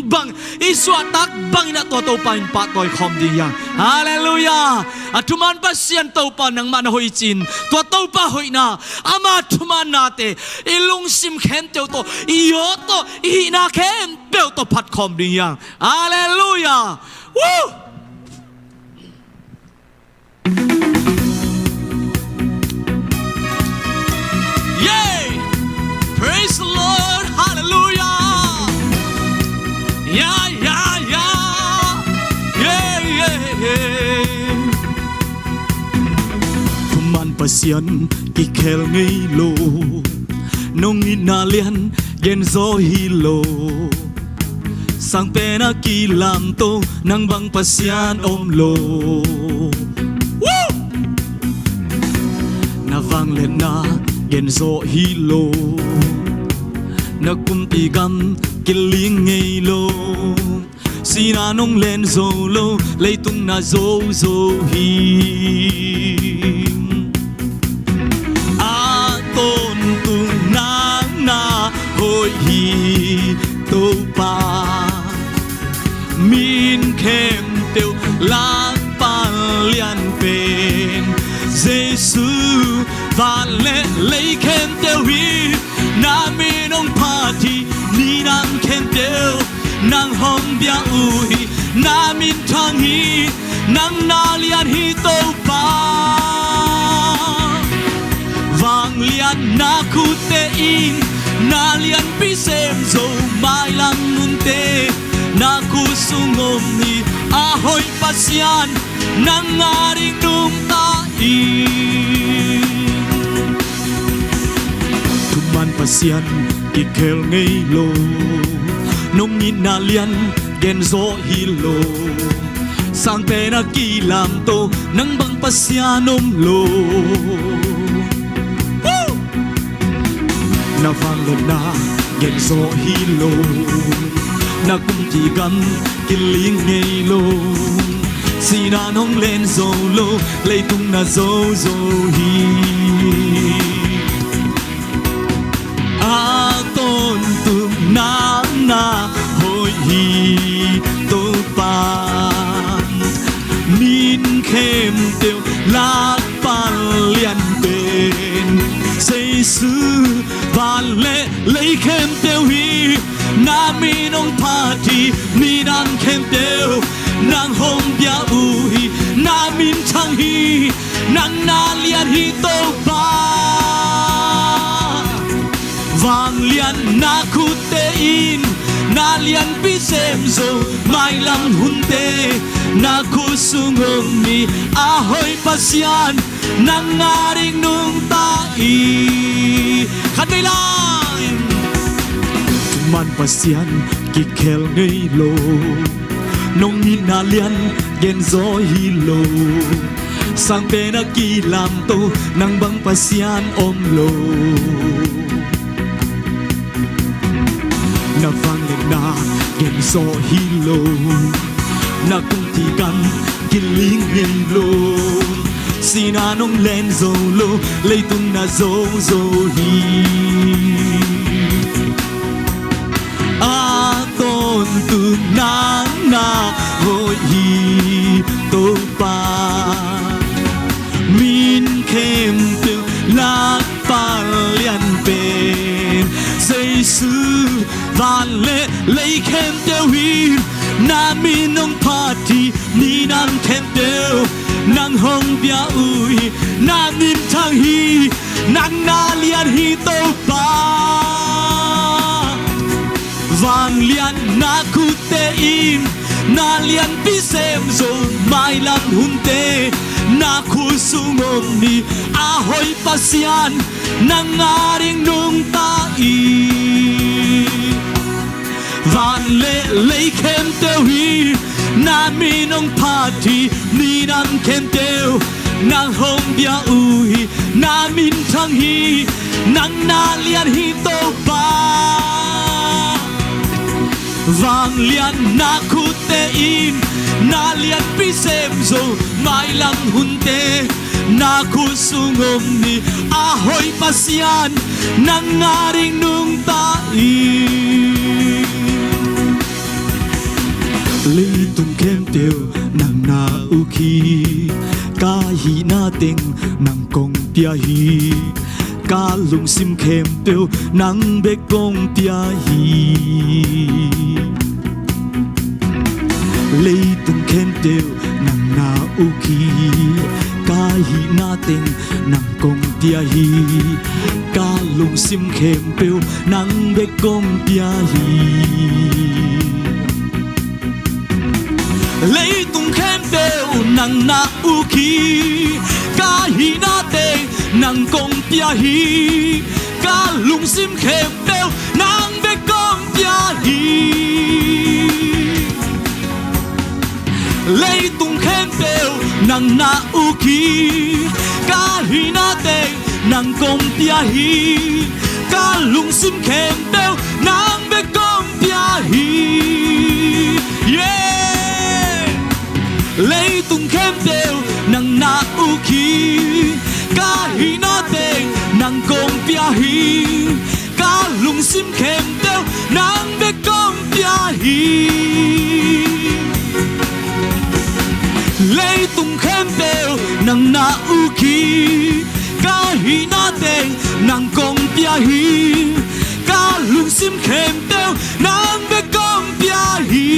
bang i suahtak bangin ah tua Topa in pahtawi khawm ding hi hang. Halleluiah. A thuman Pasian Topa nangmah na hoih cin, tua Topa hoihna, ama thuman nate i lungsim khempeuh tawh, i aw tawh, i hihna khempeuh tawh phat khawm ding hi hang. Halleluiah. Woo! Yeah! Praise the Lord! Hallelujah! Yeah, yeah, yeah! Yeah, yeah, yeah! Thuman Pasian kikhel ngei lo, nong itna lian gen zaw hi lo. Sang pen a kilamto, nang bang Pasian om lo. Woo! Na vangliatna gen zaw hi lo. Na kumpi gam kiling ngei lo. Sihna nong len zo lo, leitung na zo zo hi. A tawntung nang na hoih hi Topa. Min khempeuh lakpan lian pen Jesu. Van le lei khempeuh hi, na min hong phat hi. Minam khempeuh nang hong bia uh hi, na min thang hi. Nang na lian hi Topa. Vangliatna khutte in na lianpi sem zo, mailam nunte na khut sung om hi. A hoih Pasian nang a ding nungta in. Thuman Pasian kikhel ngei lo, nong itna lian gen zaw hi lo. Sang pen a kilamto, nang bang Pasian om lo. Woo! Na vangliatna gen zaw hi lo, na kumpi gam kiling ngei lo. Sihna nong len zo lo, leitung na zo zo hi. A tawntung nang na hoih hi Topa. Min khempeuh lakpan lian pen Jesu. Van le lei khempeuh hi, na min hong phat hi. Minam khempeuh nang hong bia uh hi, na min thang hi. Nang na lian hi Topa. Vangliatna khutte in na lianpi sem zo, mailam hunte na khut sung om hi. A hoih Pasian nang a ding nungta in. Khat vei lai. Thuman Pasian kikhel ngei lo, nong itna lian gen zaw hi lo. Sang pen a kilamto, nang bang Pasian om lo. Na vangliatna gen zaw hi lo, na kumpi gam kiling ngei lo. Sihna nong len zo lo, leitung na zo zo hi. A tawntung nang na hoih hi Topa. Min khempeuh lakpan lian pen Jesu. Van le lei khempeuh hi, na min hong phat hi. Minam khempeuh nang hong bia uh hi, na min thang hi. Nang na lian hi Topa. Vangliatna khutte in na lianpi sem zo, mailam hunte na khut sung om hi. A hoih Pasian nang a ding nungta in. Van le lei khempeuh hi, na min hong phat hi. Minam khempeuh nang hong bia uh hi, na min thang hi. Nang na lian hi Topa. Vangliatna khutte in na lianpi sem zo, mailam hunte na khut sung om hi. A hoih Pasian nang a ding nungta in. Leitung khempeuh nang na uk hi. Ka hihna teng nang kong pia hi. Ka lungsim khempeuh nang bek kong pia hi. Leitung khempeuh nang na uk hi. Ka hihna teng nang kong pia hi. Ka lungsim khempeuh nang bek kong pia hi. Leitung khempeuh nang na uk hi. Ka hihna teng nang kong pia hi. Ka lungsim khempeuh nang bek kong pia hi. Leitung khempeuh nang na uk hi. Ka hihna teng nang kong pia hi. Ka lungsim khempeuh nang bek kong pia hi. Yeah! Leitung khempeuh nang na uk hi. Ka hihna teng nang kong pia hi. Ka lungsim khempeuh nang bek kong pia hi. Leitung khempeuh nang na uk hi. Ka hihna teng nang kong pia hi. Ka lungsim khempeuh nang bek kong pia hi.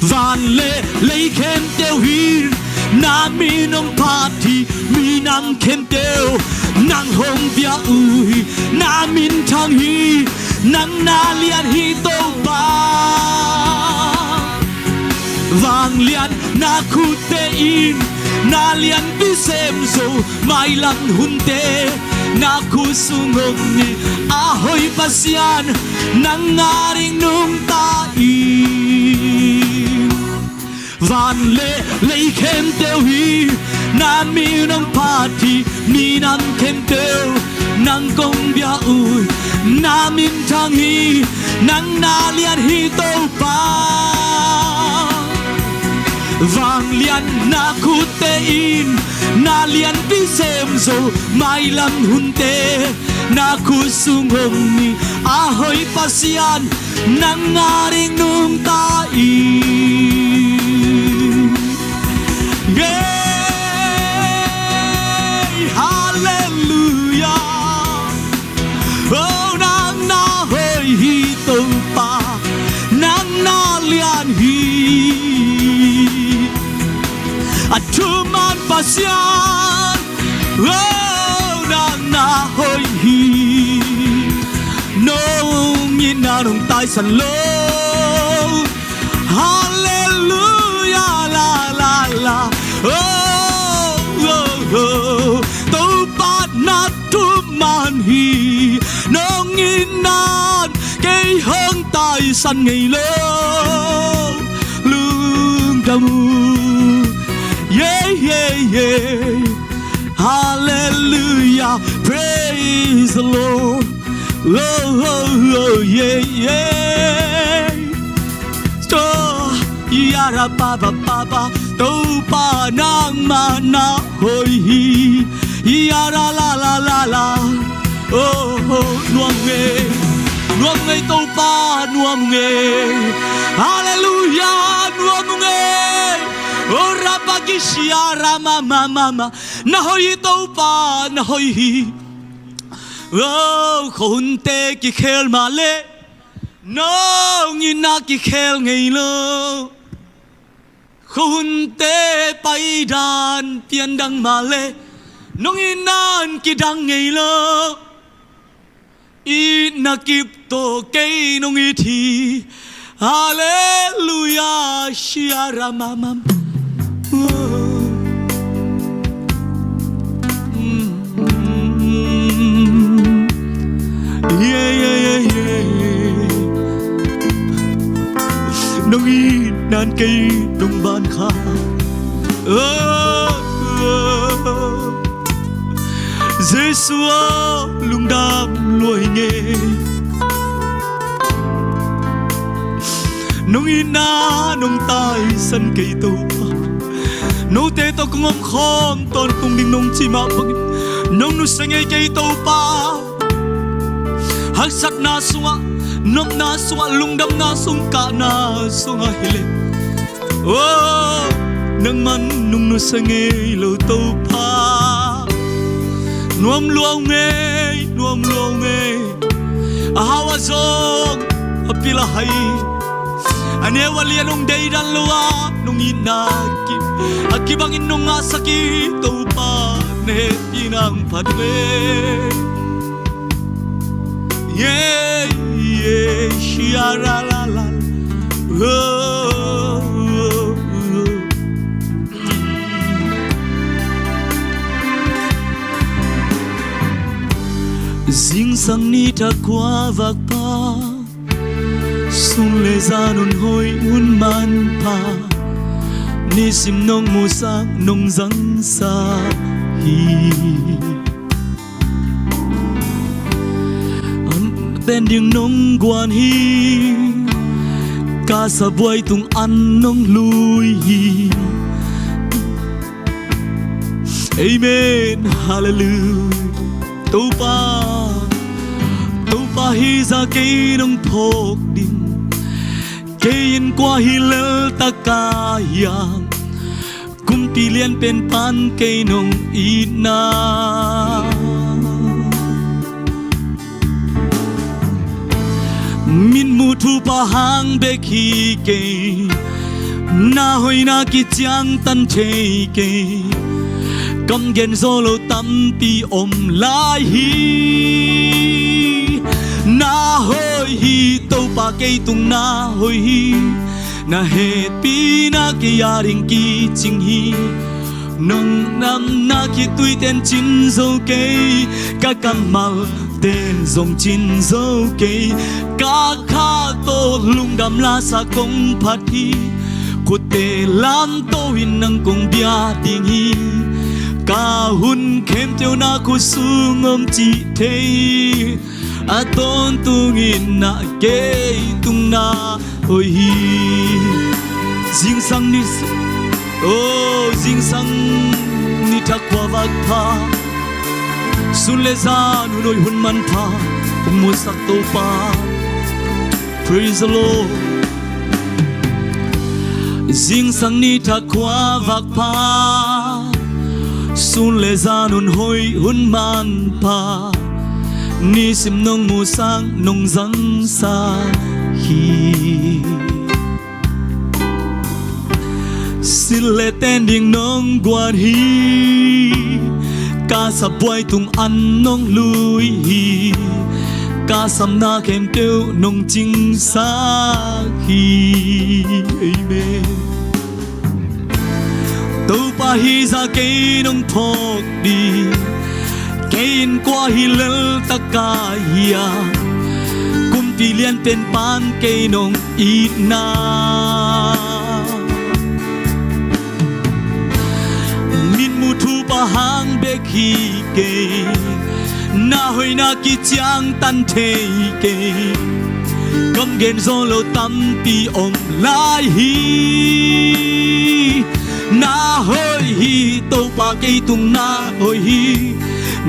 Van le lei khempeuh hi. Na min hong phat hi. Minam khempeuh nang hong pia uh hi. Na min thang hi. Nang na lian hi Topa. Vanglian na khutte in na lianpi sem zo. Mailam hunte na khut sung om hi. A hoih Pasian nang ading nungta in. Van le lei khempeuh hi. Na min hong phat hi. Minam khempeuh nang kong pia uh hi. Na min thang hi. Nang na lian hi Topa. Vanglian na khutte in na lianpi sem zo. Mailam hunte na khut sung om hi. A hoih Pasian nang ading nungta in. Hey, hallelujah. Oh, nang na hoih hi Topa. Nang na lian hi. A thuman Pasian. Oh, nang na hoih hi. Nong itna nong taisan lo. Hallelujah, la, la, la. Oh, oh, oh. Topa na thuman hi. Nong itna in kei hong taisan ngei lo. Lungdam uh. Yeah, yeah, yeah. Hallelujah, praise the Lord. Oh, oh, oh, yeah, yeah. Sto, yara pa pa pa pa. Topa nangmah na hoih hi. Yara la la la la. Oh, oh, nuam ung ei. Nuam ung ei Topa, nuam ung ei. Hallelujah, nuam ung ei. Oh, rabakisia rama ma ma ma. Na hoih hi Topa, na hoih hi. Oh, khuahunte kikhel mah leh nong itna kikhel ngei lo. Khuahunte paidan piandang mah leh nong itna in kidang ngei lo. Itna kip tawh kei nong it hi. Hallelujah, shia ra ma ma. Oh. Mm. Yeah, yeah, yeah, yeah. Nong itna in kei nong ban kha. Oh, oh. Jesu aw, lungdam lua ing ei. Nong itna nong taisan kei Topa. Note tawh kong omkhawm tawntung ding nong cih mah bangin nong nusia ngei kei Topa. Haksatna sungah Nopna sungah, lungdamna sung, kahna sungah hileh, oh, nangman nungnusia ngei lo Topa. Nuam lua uh ngei, nuam lua uh ngei. A hau a zawng, a pil a hai, a neu a lian hong deidan lo a, nong itna kim, a kibangin nong ngahsak hi Topa, na hehpihna hong phat ve. Yeah, yeah, shia ra la la. Oh, oh, oh. Zingsang ni thakhua vakpha, sun le zan hun hoih hun manpha, nisim nong musak nong zangsak hi. Ten ding nong guan hi, ka sabuai tung an nong lui hi. Amen. Hallelujah. Topa, Topa hi zah kei nong phawk ding, kei in kua hi lel taka hiam, kumpi lian pen pan kei nong itna. Mitmuh thupha hang bek hi kei, na hoihna kiciangtan thei kei, kam gen zaw lo tampi om lai hi. Na hoih hi Topa, kei tung na hoih hi, na hehpihna kei a ding kicing hi. Nong damna khitui ten cin zo kei, ka kammal ten zong cin zo kei. Ka kha tawh lungdam lasa kong phat hi, khutte lamto in nang kong bia ding hi. Ka hun khempeuh na khut sung om cih thei, a tawntung in na kei tung na hoih hi. Zingsang ni, oh, zingsang ni thakhua vakpha, sun le zan hun hoih hun manpha, hong musak Topa. Praise the Lord. Zingsang ni thakhua vakpha, sun le zan hun hoih hun manpha, nisim nong musak nong zangsak hi. Silh le ten ding nong guan hi, ka sabuai tung an nong lui hi, ka samna khempeuh nong cingsak hi. Amen. Topa hi zah kei nong phawk ding, kei in kua hi lel taka hiam, kumpi lian pen pan kei nong itna. Mitmuh thupha hang bek hi kei, na hoihna kiciangtan thei kei, kam gen zaw lo tampi om lai hi. Na hoih hi Topa, kei tung na hoih hi,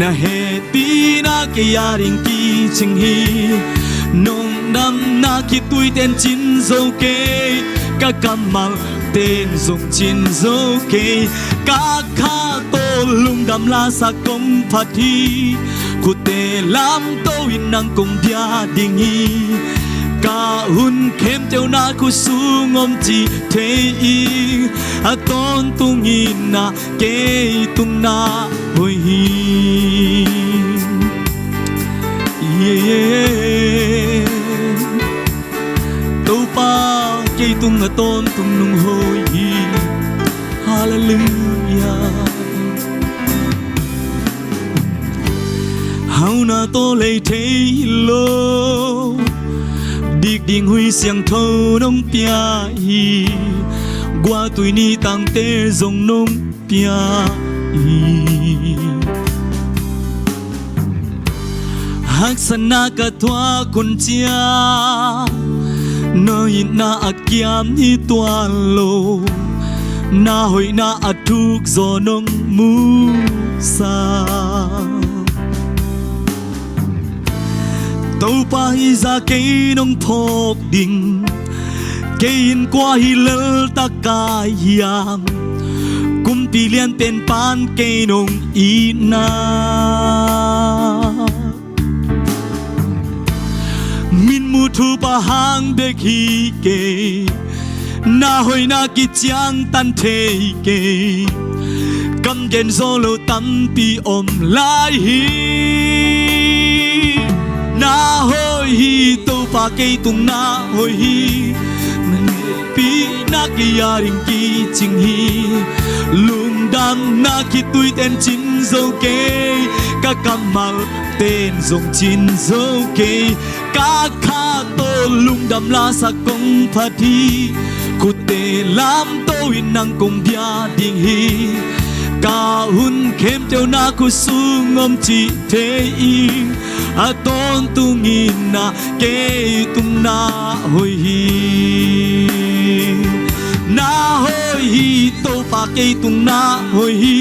na hehpihna kei a ding kicing hi. Nong damna khitui ten cin zo kei, ka kammal ten zong cin zo kei. Ka kha tawh lungdam lasa kong phat hi, khutte lamto in nang kong bia ding hi. Ka hun khempeuh na khut sung om cih thei hi, a tawntung in na kei tung na hoih hi. Yeah. Topa, kei tung a tawntung nong hoih hi. Hallelujah. Hauhna tawh lei thei hi lo, dik ding hui siangtho nong pia hi. Gualtui ni tangte zong nong pia hi. Haksatna ka thuak hun ciang, na itna a kiam hi tuan lo, na hoihna a thuk zaw nong musak. Topa, hih zah kei nong phawk ding, kei in kua hi leltak ka hiam? Kumpi lianpen pan kei nong itna, min muh thupha hang bek hi kei. Na hoihna kiciangtan thei kei, kam gen zo lo tampi om lai hi. Na hoih hi Topa, kei tung na hoih hi. Hehpihna kei a ding kicing hi. Lungdamna khitui ten cin zo kei, ka kammal ten zong cin zo kei. Ka kha tawh lungdam lasak kong phat hi. Khutte lamto in nang kong bia ding hi. Ka hun khempeuh na khut sung om cih thei ing. A tawntung in na kei tung na hoih hi. Na hoih hi Topa, kei tung na hoih hi.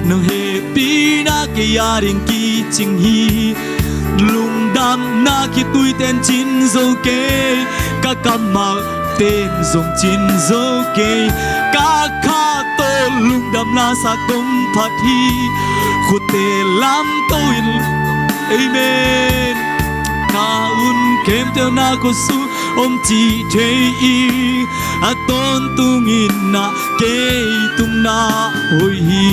Nang hehpihna kei a ding kicing hi. Lungdamna khitui ten cin zo kei, ka kammal ten zong cin zo kei. Ka kha tawh lungdam lasak kong phat hi. Khutte lamto in, amen. Ka hun khempeuh na khut sung om cih thei ing. A tawntung in na kei tung na hoih hi.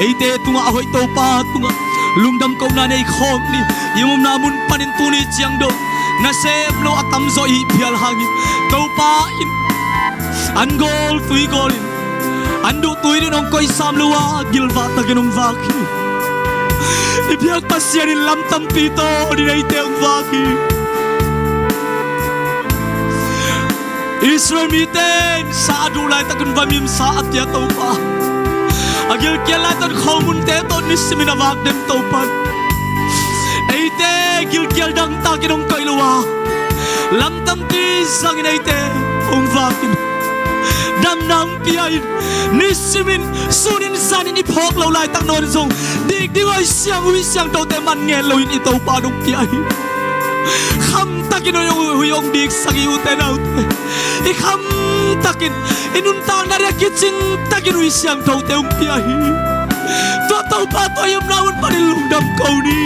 Eite tungah a hoih Topa tungah lungdam kohna nei khawm ni. I omna mun panin tuni ciang dong nasem lo a tamzaw i phial hangin Topa in an gawl tui gawl in, an duh tui din hong koih sam lo a, gilvah takin hong vak hi. I biak Pasian in lam tampi tawh din eite hong vak hi. Israel mite in sa a duh laitakin va mim sa a tia Topa, a gilkial laitakin khomunte tawh nisimin a vak den Topa, eite gilkial dangtakin hong koih lo a, lam tampi zangin eite hong vak in, damna hong pia in, nisimin sunin zanin i phawk lo laitak nawn zong dik ding hoih siang, hoih siangthote man ngen loin i Topa hong pia hi. Khamtakin hoih hong, hoih hong diksak hi, ute naute. I khamtakin, i nuntakna dia kicingtakin hoih siangthote hong pia hi. Tua Topa tawh i omna mun panin lungdam ko ni.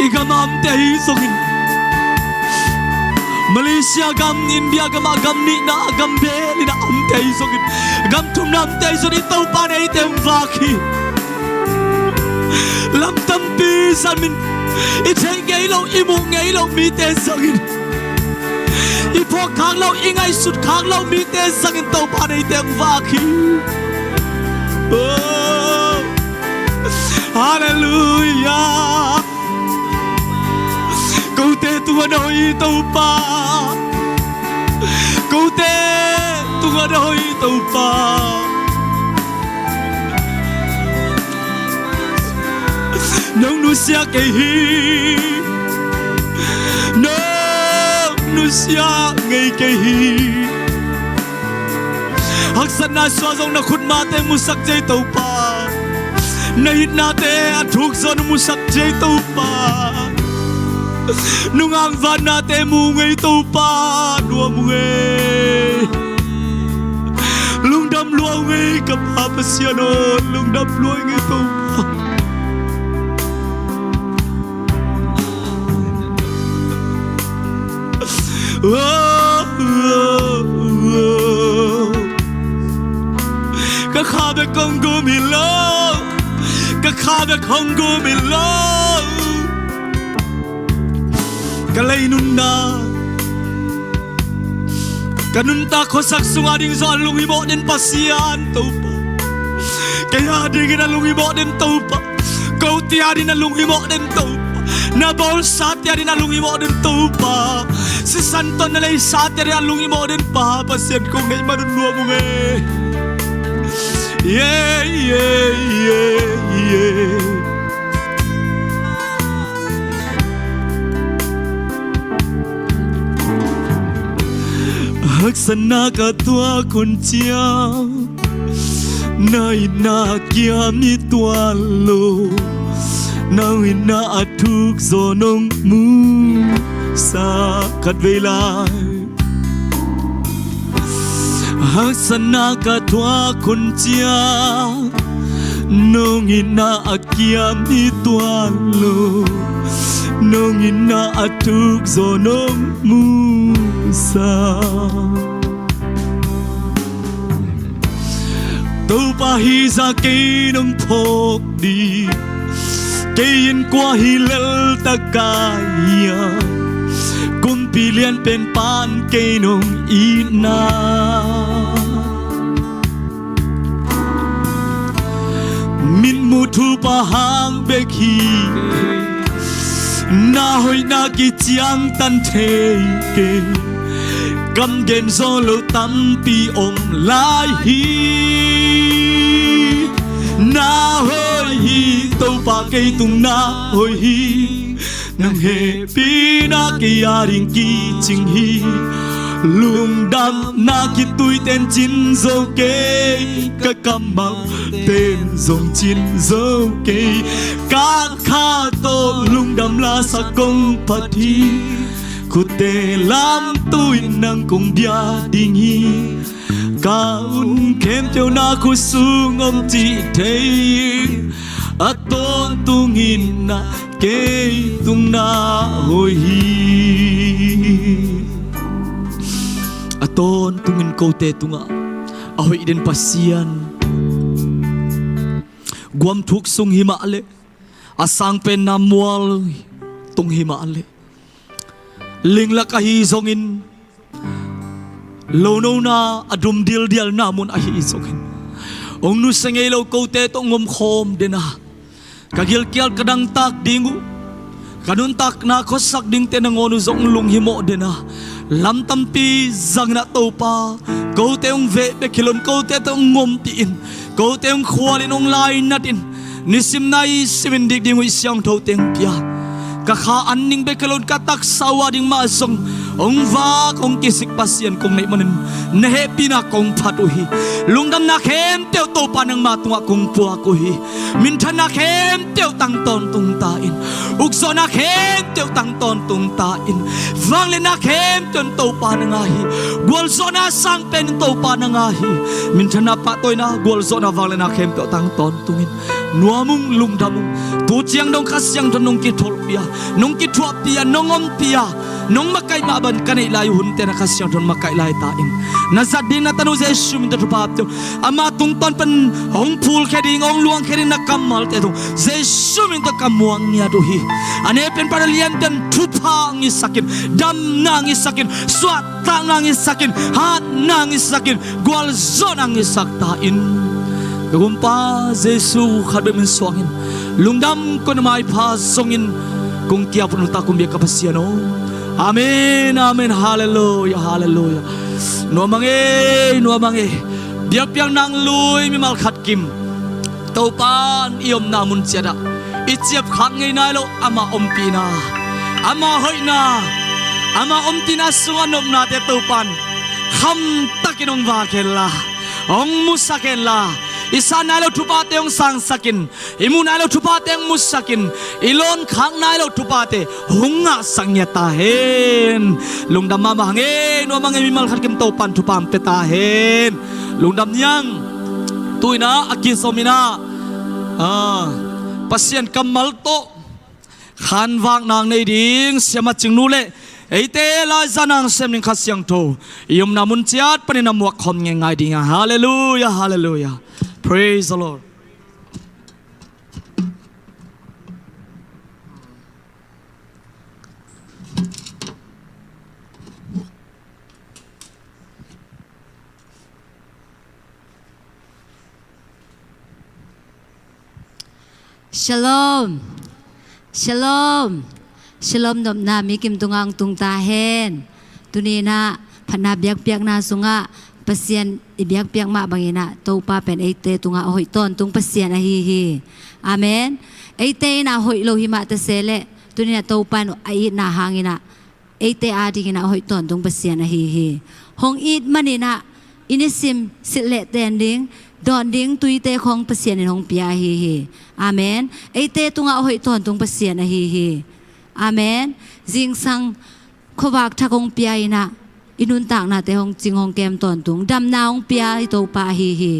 I gam a omte ahi zongin, Malaysia gam, India gam a gam nihna a gam belin a omte ahi zongin, gam thumna omte ahi zongin, i Topa in eite hong vak hi. Lam tampi zangin, i theih ngei lo, i muh ngei lo mite zangin, i phawk khak lo, i ngaihsut khak lo mite zangin Topa in eite hong vak hi. Oh, halleluiah. Kote tungah na hoih hi Topa. Kote tungah na hoih hi Topa. Nong nusia kei hi. Nong nusia ngei kei hi. Haksatna suah zong na khutmate musak ci ei Topa. Na itnate a thuk zong musak ci ei Topa. Nungak vanate mu ngei Topa, nuam ngei. Lungdam lua ngei ka Pa Pasian aw, lungdam lua ngei Topa. Ka kha bek kong gum hi lo, ka kha bek kong gum hi lo. Ka lei nunna, ka nuntak khuasak sunga ding zong a lunghimawh den Pasian Topa. Kei a dingin a lunghimawh den Topa. Kote a dingin a lunghimawh den Topa. Na bawlsate a dingin a lunghimawh den Topa. Sisan tawh na leisate a dingin a lunghimawh den Pa Pasian kong neih man un nuam ung e. Yeah, yeah, yeah, yeah. Haksatna ka tuak hun ciang, na itna kiam i tuan lo. Nang itna a thuk zaw nong musak khat vei lai. Haksatna ka thuak hun ciang nong itna a kiam hi tuan lo. Nong itna a thuk zaw nong musak. Topa hi zah kei nong phawk ding, kei in kua hi lel ta ka hiam? Kumpi lian pen pan kei nong itna. Mitmuh thupha hang bek hi, na hoihna kiciangtan thei kei. Kam gen zo lo tampi om lai hi. Na hoih hi, Topa kei tung na hoih hi. Nang hehpihna kei a ding kicing hi. Lungdamna kituiten cin zo kei, ka kammal ten zong cin zo kei. Ka kha tawh lungdam lasak kong phat hi. Khutte lamtuin nang kong bia ding hi. Ka hun khempeuh na khut sung om cih thei. A tawntungin na kei tung na hoih hi. A tawntungin kote tungah a hoih den Pasian. Guam thuk sung hi mah leh, a sang penna mual tung hi mah leh, linglak ahi zongin, lonona a dum dildialna mun ahi zongin, hong nusia ngei lo kote tawh hong omkhawm den a, ka gilkial ka dangtak ding uh, ka nuntakna khuasak dingte nangawn uh zong lunghimawh den a, lam tampi zangin ah Topa, kote hong veh bek hi loin kote tawh hong ompih in, kote hong khualin hong lainatin, nisim nai simin dik ding uh i siangthote hong pia. Ka kha an ning bek hi loin ka taksa uh a ding mah zong hong vak hong kisik Pasian kong neih manin, na hehpihna kong phat uh hi. Lungdamna khempeuh Topa nangma tungah kong puak uh hi. Minthanna khempeuh tang tawntung ta in. Ukzawhna khempeuh tang tawntung ta in. Vangliatna khempeuh in Topa na ngah hi. Gualzawhna sang pen in Topa na ngah hi. Minthanna, pahtawina, gualzawhna, vangliatna khempeuh tang tawntung in. Nuam ung, lungdam ung. Tu ciang dong Kha Siangtho nong kitholpih a, nong kithuahpih a, nong ompih a, nong makaih mah bangin ka neih lai uh hunte na Kha Siangtho in makaih lai ta in. Na zat ding na tanu Jesu min tawh thupha pia uh. Ama tungtawn pan hong phulkhia ding, hong luangkhia ding na kammalte tung Jesu min tawh ka muang ngiat uh hi. A ne pen pan a lianten thupha hong hisak in, damna hong hisak in, suahtakna hong hisak in, hatna hong hisak in, gualzawhna hong hisak ta in. Ka Gumpa Jesu khat bek min suangin, lungdam kong na maipha zongin kong kiap uh nuntak kong biak ka Pasian aw. Amen, amen, halleluia, halleluia. Nuam a ngei, nuam a ngei. Biakpiakna hong lui mimal khat kim, Topa in i omna mun ciatah i ciapkhak ngei nai lo ama ompihna, ama hoihna, ama omtihna sungah nopnate Topa in khamtakin hong vak hen la, hong musak hen la, i san nai lo thuphate hong sangsak in, i muh nai lo thuphate hong musak in, i lawnkhak nai lo thuphate hong ngahsak ngiat ta hen. Lungdam mahmah hang ei, nuam hang ei, mimal khat kim Topa in thupha hong pia ta hen. Lungdam ni hang. Tu-in ah a kizom in ah, ah, Pasian kammal tawh khanvakna hong nei ding Siamah Cingnu le eite laizana hong sem ding Kha Siangtho i omna mun ciat panin a muak khawm ngeingai ding a. Halleluia, halleluia. Praise the Lord. Shalom. Shalom. Shalom nopna mi kim tungah hong tung ta hen. Tuni-in ah phatna biakpiakna sungah Pasian i biakpiak mah bangin ah Topa pen eite tungah a hoih tawntung Pasian ahi hi. Amen. Eite in ah hoih lo hi mah ta se leh, tuni-in ah Topa in a itna hangin ah eite adingin ah a hoih tawntung Pasian ahi hi. Hong it manin ah i nisim silh leh ten ding, dawn ding tuite khong Pasian in hong pia ahi hi. Amen. Eite tungah a hoih tawntung Pasian ahi hi. Amen. Zingsang khuavak thak hong pia in ah, i nuntaknate hong cing hong kem tawntung damna hong pia i Topa ahi hi.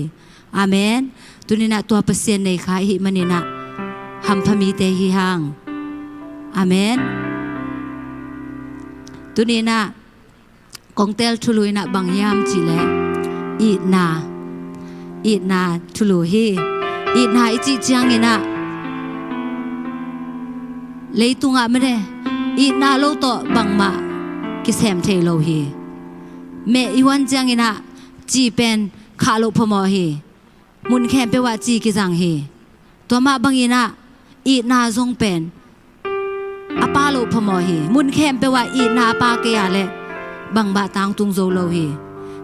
Amen. Tuni in ah tua Pasian nei kha i hih manin ah hampha mite hi hang. Amen. Tuni in ah kong teel thulu in ah bang hiam cih leh itna, itna thulu hi. Itna i cih ciangin ah leitungah mede itna lo tawh bangmah kisem thei lo hi. Meh i huan ciangin ah ci pen khah loh phamawh hi. Mun khempeuh ah ci kizang hi. Tua mah bangin ah itna zong pen a pha loh phamawh hi. Mun khempeuh ah itna a pha kei a leh bangmah tangtung zo lo hi.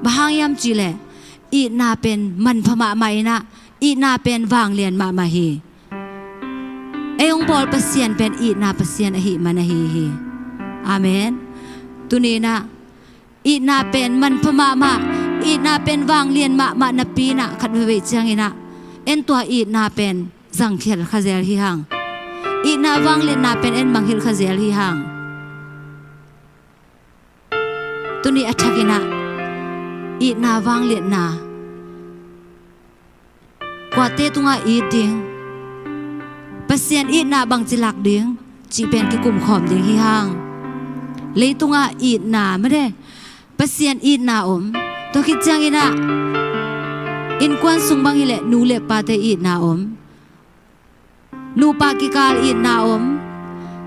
Bang hang hiam cih leh itna pen manpha mahmah in ah itna pen vanglian mahmah hi. Ei hong bawl Pasian pen itna Pasian ahih man ahi hi. Amen. Tuni in ah itna pen manpha mahmah, itna pen vanglian mahmah napi in ah khat veivei ciangin ah en tua itna pen zangkhial kha zel hi hang. Itna vangliatna pen en mangngilh kha zel hi hang. Tuni a thakin ah itna vangliatna kuate tungah it ding, Pasian itna bangci lak ding cih pen kikum khawm ding hi hang. Leitungah itna mede Pasian itna om. Tua khit ciangin ah innkuan sung bang hi leh nu le pate itna om. Nupa kikal itna om.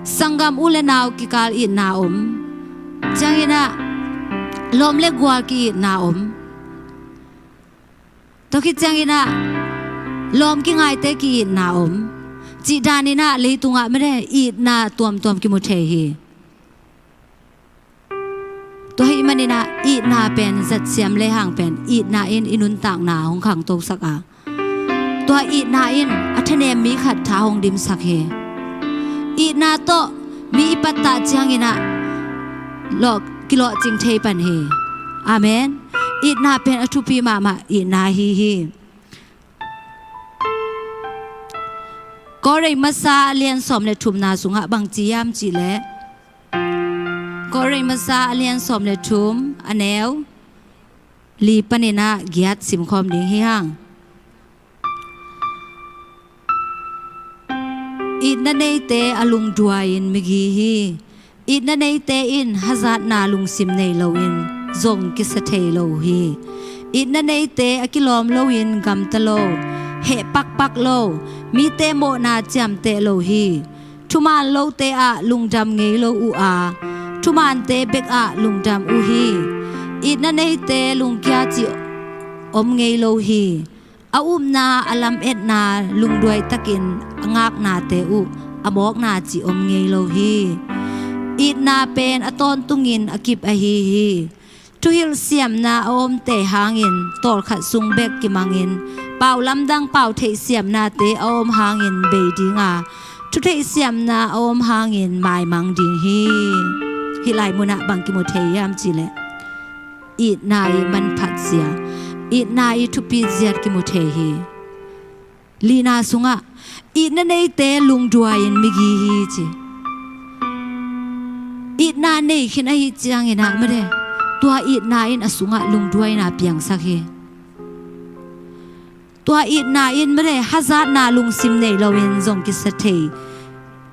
Sanggam u le nau kikal itna om. Ciangin ah lawm le gual ki-itna om. Tua khit ciangin ah lawm kingaite ki-itna om. Cih danin ah leitungah mede itna tuamtuam kimu thei hi. Tua ahih manin ah itna pen zatsiam lehang pen itna in i nuntakna hong khangtosak a, tua itna in a thanem mi khat tha hong dimsak hi. Itna tawh mi i pattah ciangin ah lawh, kilawhcing thei pan hi. Amen. Itna pen a thupi mahmah itna ahi hi. Korin masa a lian sawm le thumna sungah bangci hiam cih leh, Korin masa a lian sawm le thum a neu li panin ah giat simkhawm ding hi hang. Itna neite a lungduai-in migi hi. Itna neite in hazatna lungsim nei loin zong kisa thei lo hi. Itna neite a kilawm loin gamta lo, heh pakpak lo, mite mawhna ciamteh lo hi. Thuman lote ah lungdam ngei lo uh a, thumante bek ah lungdam uh hi. Itna neite lungkia cih om ngei lo hi. A upna, a lametna, lungduai takin a ngaknate uh a mawkna cih om ngei lo hi. Itna pen a tawntungin a kip ahi hi. Thuhilh siamna a omte hangin tawlkhat sung bek kimangin, pau lamdang pau theih siamnate a om hangin bei dinga, thutheih siamna a om hangin maimang ding hi. Hih lai munah bang kimu thei hiam cih leh, itna i manphat zia, itna i thupi zia kimu thei hi. Lina sungah itna neite lungduai-in migi hi ci. Itna nei khin ahih ciangin ah mede, tua itna in a sungah lungduaina piangsak hi. Tua itna in mede hazatna lungsim nei loin zong kisa thei,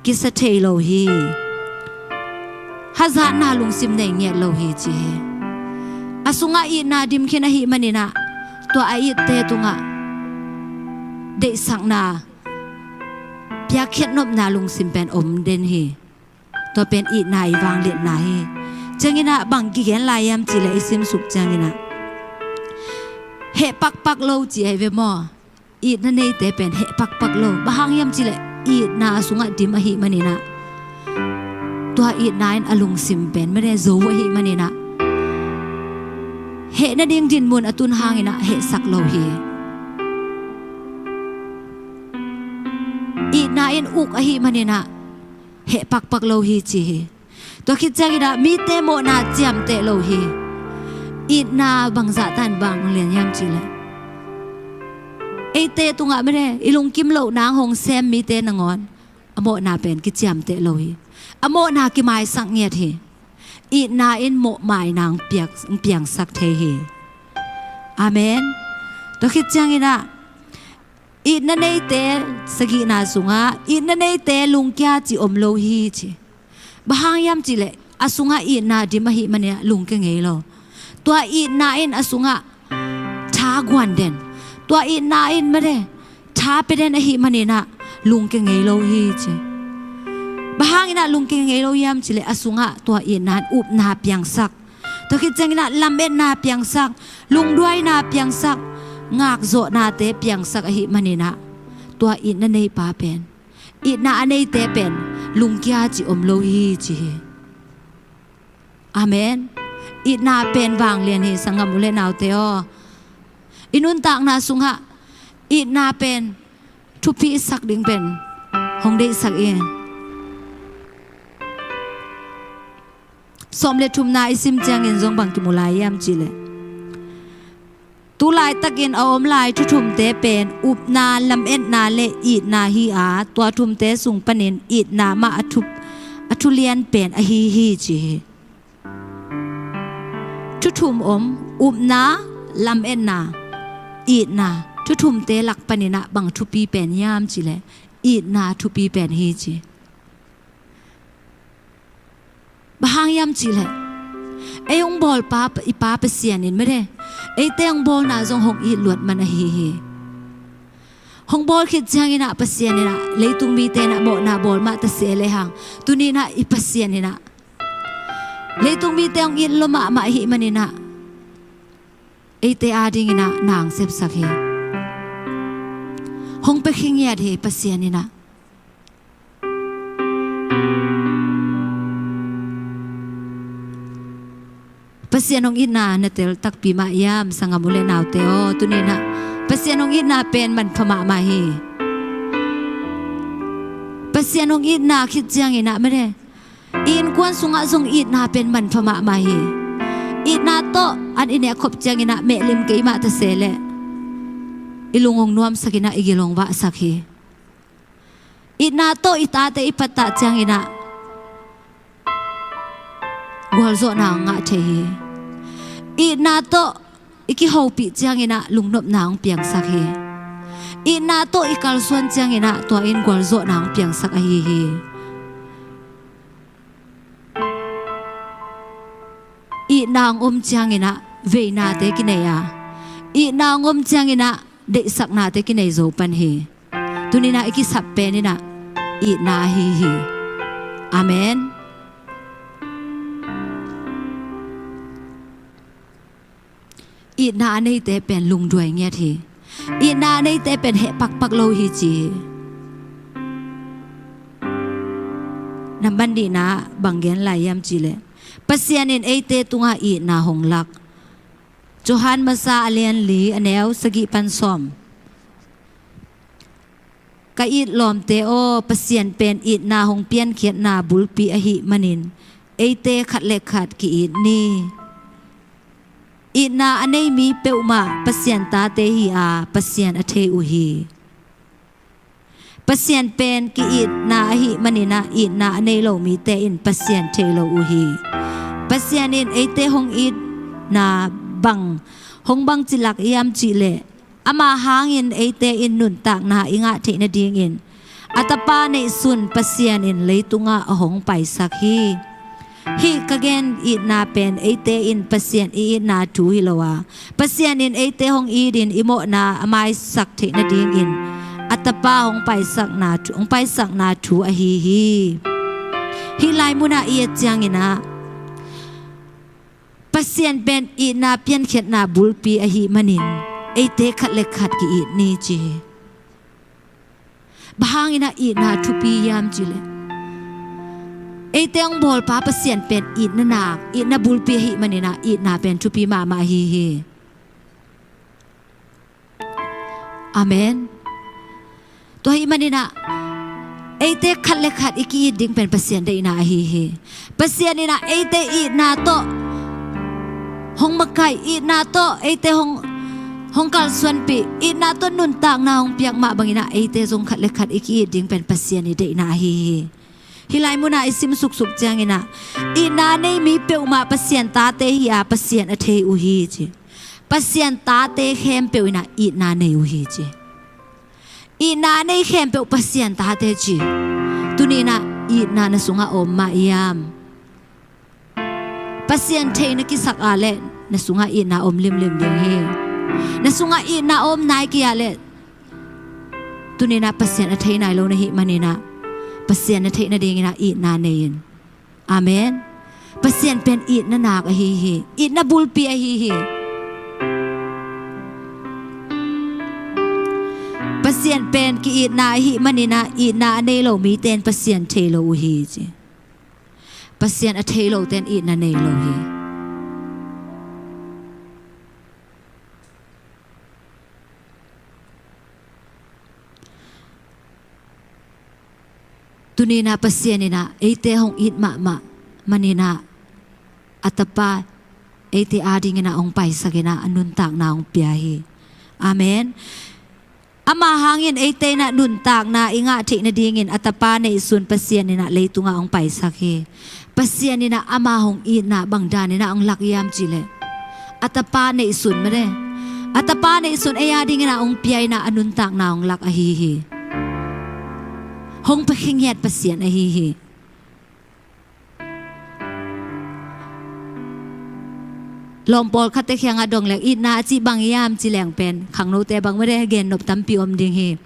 kisa thei lo hi. Hazatna lungsim nei ngiat lo hi ci hi. A sungah itna dim khin ahih manin ah tua a itte tungah deihsakna, piakkhiat nopna lungsim pen om den hi. Tua pen itna i vangliatna hi. Ciangin ah bang kigen lai hiam cih leh i simsuk ciangin ah, heh pakpak lo ci ahi ve maw. Itna neite pen heh pakpak lo. Bang hang hiam cih leh itna a sungah dim ahih manin ah, tua itna in a lungsim pen mede zo ahih manin ah, heh nading dinmun a tun hangin ah hehsak lo hi. Itna in uk ahih manin ah heh pakpak lo hi ci hi. Tua khit ciangin ah mite mawhna ciamteh lo hi. Itna bangzah tan vanglian hiam cih leh, Eite tungah mede i lungkim loh nang hong sem mite nangawn a mawhna pen kiciamteh lo hi. A mawhna kimaisak ngiat hi. Itna in mawhmaina hong piak, hong piangsak thei hi. Amen. Tua khit cianginah itna neite, sagihna sungah itna neite lungkia ci om lo hi ci. Bang hang hiam cihleh a sungah itna dim ahih maninah lungkia ngei lo. Tua itna in a sungah tha guan den. Tua itna in mede tha pia den ahih maninah lungkia ngei lo hi ci. Bang hanginah lungkia ngei lo hiam cihleh a sungah tua itna in upna piangsak. Tua khit cianginah lametna piangsak, lungduaina piangsak, ngakzawhnate piangsak ahih maninah tua itna neipa pen, itna a neite pen lungkia ci om lo hi ci hi. Amen. Itna pen vanglian hi, sanggam u le naute aw. I nuntakna sungah itna pen thupi i sak ding pen hong deihsak i. Sawm le thumna i sim ciangin zong bang kimu lai hiam cihleh, tu laitakin a om lai thu thumte pen upna, lametna le itna hi a, tua thumte sung panin itna mah a thu, a thu lian pen ahi hi ci hi. Thu thum om, upna, lametna, itna, thu thumte lak paninah bang thupi pen hiam cihleh itna thupi pen hi ci. Bang hang hiam cihleh ei hong bawlpa, i Pa Pasian in mede eite hong bawlna zong hong it luat man ahi hi. Hong bawl khit cianginah Pasian inah leitung mite inah mawhna bawl mah tase lehang, tuni inah i Pasian inah leitung mite hong it lua mahmah ahih maninah eite adinginah na hong sepsak hi. Hong pia khin ngiat hi Pasian inah. Pasian hong itna na tel takpi mah hiam, sanggam u le naute aw. Tuni inah Pasian hong itna pen manpha mahmah hi. Pasian hong itna khit cianginah mede i innkuan sungah zong itna pen manpha mahmah hi. Itna tawh an i nekkhop cianginah mehlim kei mah tase leh i lung hong nuamsak inah i gil hong vahsak hi. Itna tawh i tate i pattah cianginah gualzawhna hong ngah thei hi. Itna tawh i kihopih cianginah lungnopna hong piangsak hi. Itna tawh i kalsuan cianginah tua in gualzawhna hong piangsak ahi hi. Itna hong om cianginah veinate kinei a, itna hong om cianginah deihsaknate kinei zo pan hi. Tuni inah i kisap pen inah itna ahi hi. Amen. Itna a neite pen lungduai ngiat hi. Itna a neite pen heh pakpak lo hi ci hi. Nambat nihna bang gen lai hiam cihleh, Pasian in eite tungah itna hong lak. Johan Masa a lian li, a neu sagih pan sawm. Ka it lawmte aw, Pasian pen itna hong piankhiatna bulpi ahih manin eite khat le khat ki-it ni. Itna a nei mi peuhmah Pasian tate hi a, Pasian a thei uh hi. Pasian pen ki-itna ahih maninah itna a nei lo mite in Pasian thei lo uh hi. Pasian in eite hong itna bang, hong bangci lak hiam cihleh, ama hangin eite in nuntakna i ngah theih nadingin a Tapa neihsun Pasian in leitungah a hong paisak hi. Hih ka gen itna pen eite in Pasian i itna thu hi lo a, Pasian in eite hong itin i mawhna a maisak theih nadingin a Tapa hong paisakna thu, hong paisakna thu ahi hi. Hih lai munah i et cianginah Pasian pen itna piankhiatna bulpi ahih manin eite khat le khat ki-it ni ci hi. Bang hanginah itna thupi hiam cihleh, eite hong bawlpa Pasian pen itna nak, itna bulpi ahih maninah itna pen thupi mahmah ahi hi. Amen. Tua ahih maninah eite khat le khat i ki-it ding pen Pasian deihna ahi hi. Pasian inah eite itna tawh hong makaih, itna tawh eite hong hong kalsuanpih, itna tawh nuntakna hong piak mah bangin ah eite zong khat le khat i ki-it ding pen Pasian i deihna ahi hi. Hih lai munah i sim suksuk ciangin ah itna nei mi peuhmah Pasian tate hi a, Pasian a thei uh hi ci. Pasian tate khempeuh in ah itna nei uh hi ci. Itna a nei khempeuh Pasian tate ci. Tuni in ah itna na sungah a om mah hiam? Pasian thei na kisak a leh na sungah itna om limlim ding hi. Na sungah itna a om nai kei a leh tuni in ah Pasian a thei nai lo na hih manin ah Pasian na theih nadingin ah itna nei in. Amen. Pasian pen itna nak ahi hi. Itna bulpi ahi hi. Pasian pen ki-itna ahi manin ah itna a nei lo mite in Pasian thei lo uh hi ci. Pasian a thei lote in itna nei lo hi. Tuni in ah Pasian in ah eite hong it mahmah manin ah a Tapa eite adingin ah hong paisak in ah a nuntakna hong pia hi. Amen. Ama hangin eite in ah nuntakna i ngah theih nadingin a Tapa neihsun Pasian in ah leitungah hong paisak hi. Pasian in ah ama hong itna bang danin ah hong lak hiam cih leh a Tapa neihsun mah e. A Tapa neihsun ei adingin ah hong pia in ah a nuntakna hong lak ahi hi. Hong pia khingiat Pasian ahi hi. Lawm pawlkhatte kiangah dong leng itna a cih bang hiam ci leng pen khangnote bang mah e gen nop tampi om ding hi.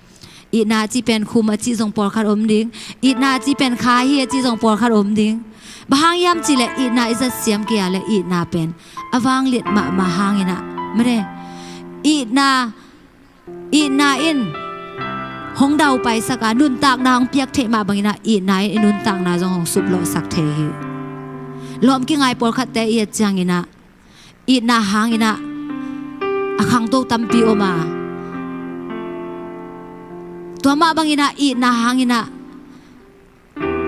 Itna a cih pen khum a cih zong pawlkhat om ding. Itna a cih pen kha hi a cih zong pawlkhat om ding. Bang hang hiam cih leh itna i zat siam kei a leh itna pen a vangliat mahmah hangin ah mah e. Itna, itna in hong daupaisak a nuntakna hong piak theih mah bangin ah itna in i nuntakna zong hong suplawhsak thei hi. Lawm kingai pawlkhatte i et ciangin ah itna hangin ah a khangto tampi om a, tua mah bangin ah itna hangin ah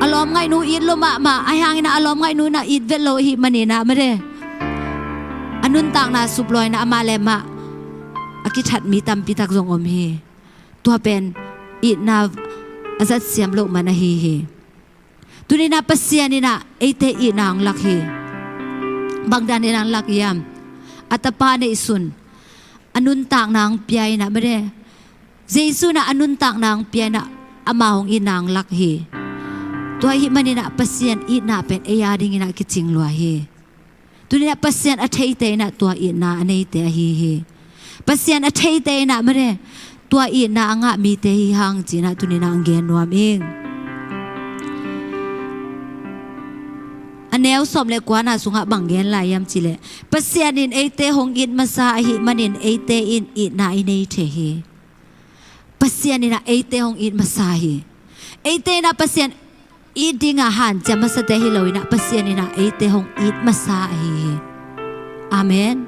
a lawmngaihnu it lua mahmah, ahi hangin ah a lawmngaihnu in ah it vet lo ahi manin ah mah e. A nuntakna suplawh in ah amah le amah a kithat mi tampi tak zong om hi. Tua pen itna a zat siam loh man ahi hi. Tuni in ah Pasian in ah eite itna hong lak hi. Bang danin ah hong lak hiam? A Tapa neihsun a nuntakna hong pia in ah mah e. Jesu in ah a nuntakna hong pia in ah ama hong itna hong lak hi. Tua ahi manin ah Pasian itna pen ei adingin ah kicing lua hi. Tuni in ah Pasian a theite in ah tua itna a neite ahi hi. Pasian a theite in ah mah e tua itna a ngah mite hi hang ci in ah tuni in ah hong gen nuam ing. A neu sawm le kuana sungah bang gen lai hiam cih leh Pasian in eite hong it masa ahi manin eite in itna i nei thei hi. Pasian in ah eite hong it masa hi. Eite in ah Pasian it ding a hanciam masate hi lo in ah Pasian in ah eite hong it masa ahi hi. Amen.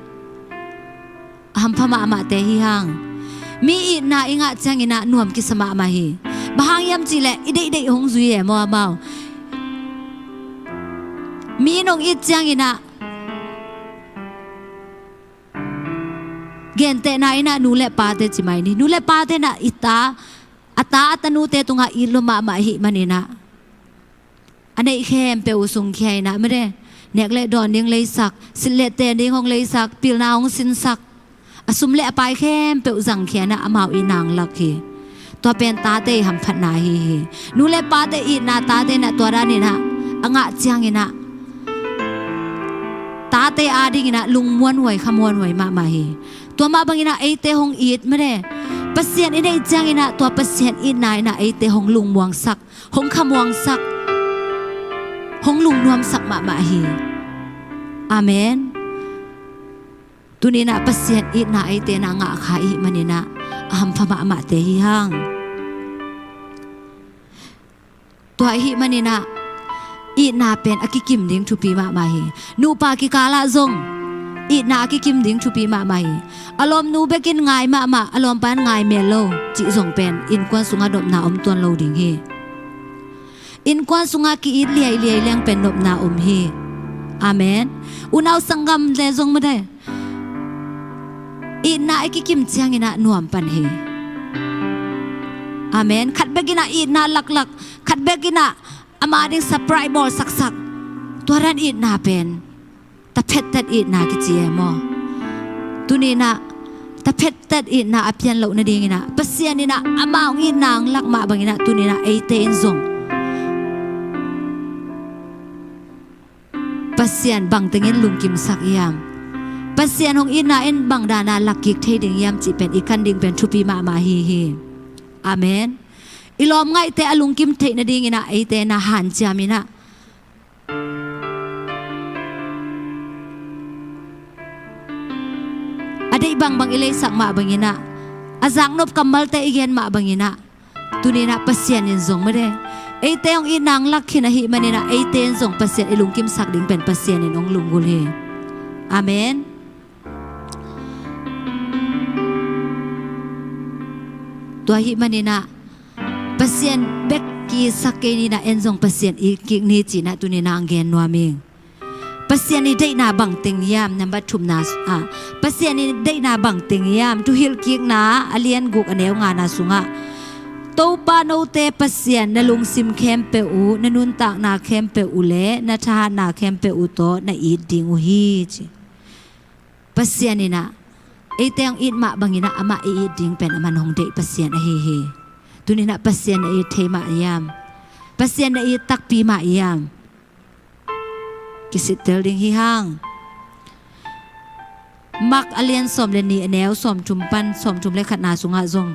A hampha mahmahte hi hang. Mi itna i ngah ciangin ah nuam kisa mahmah hi. Bang hang hiam cih leh i deihdeih hong zui e maw amau. Mi in hong it ciangin ah gentehna in ah nu le pate ci mai ni. Nu le pate in ah i ta, a ta a tanute tungah it lua mahmah ahi manin ah a neih khempeuh uh sungkhia in ah mah e. Nek le dawn ding leisak, silh le ten ding hong leisak, pilna hong sinsak, a sum le a pai khempeuh zangkhia in ah amau itna hong lak hi. Tua pen tate i hamphatna ahi hi. Nu le pate itna tate in ah tua danin ah a ngah ciangin ah tate adingin ah lungmuanhuai khamuanhuai mahmah hi. Tua mah bangin ah eite hong it mah e. Pasian i neih ciangin ah tua Pasian itna in ah eite hong lungmuangsak, hong khamuangsak, hong lungnuamsak mahmah hi. Amen. Tuni in ah Pasian itna eite in ah ngah kha i hih manin ah a hampha mahmahte hi hang. Tua i hih manin ah itna pen a kikim ding thupi mahmah hi. Nupa kikal ah zong itna a kikim ding thupi mahmah hi. A lawmnu bekin ngai mahmah, a lawmpa in ngai mel lo cih zong pen innkuan sungah nopna om tuan lo ding hi. Innkuan sungah ki-it liailiai leng pen nopna om hi. Amen. Unau sanggamte zong mah e. Itna i kikim ciangin ah nuam pan hi. Amen. Khat bek in ah itna laklak, khat bek in ah ama ding surprise bawl saksak, tua dan itna pen taphettet itna kici e maw? Tuni in ah taphettet itna a pian loh nadingin ah Pasian in ah amah hong itna hong lak mah bangin ah tuni in ah eite in zong Pasian bangteng in lungkimsak hiam? Pasian hong itna in bang dan a lak kik thei ding hiam cih pen i kan ding pen thupi mahmah hi hi. Amen. I lawm ngaihte a lungkim theih nadingin ah eite na hanciam in ah a deih bangbang i leisak mah bangin ah, a zaknop kammalte i gen mah bangin ah, tuni in ah Pasian in zong mede eite hong itna hong lak khin ahih manin ah eite in zong Pasian i lungkimsak ding pen Pasian in hong lunggulh hi. Amen. Tua ahih manin ah Pasian bek ki-itsak kei ni in ah en zong Pasian it kik ni ci in ah tuni in ah hong gen nuam ing. Pasian i deihna bangteng hiam? Nambat thumna ah, Pasian i deihna bangteng hiam? Thuhilhkikna a lian guk a neu ngana sungah, Topa note Pasian na lungsim khempeuh uh, na nuntakna khempeuh uh le na thahatna khempeuh uh tawh na it ding uh hi, ci. Pasian in ah eite hong it mah bangin ah amah i it ding pen aman hong deih Pasian ahi hi. Tuni in ah Pasian na it thei mah hiam? Pasian na it takpi mah hiam? Kisittel ding hi hang. Mark a lian sawm le nih a neu sawmthum pan sawmthum le khatna sungah zong,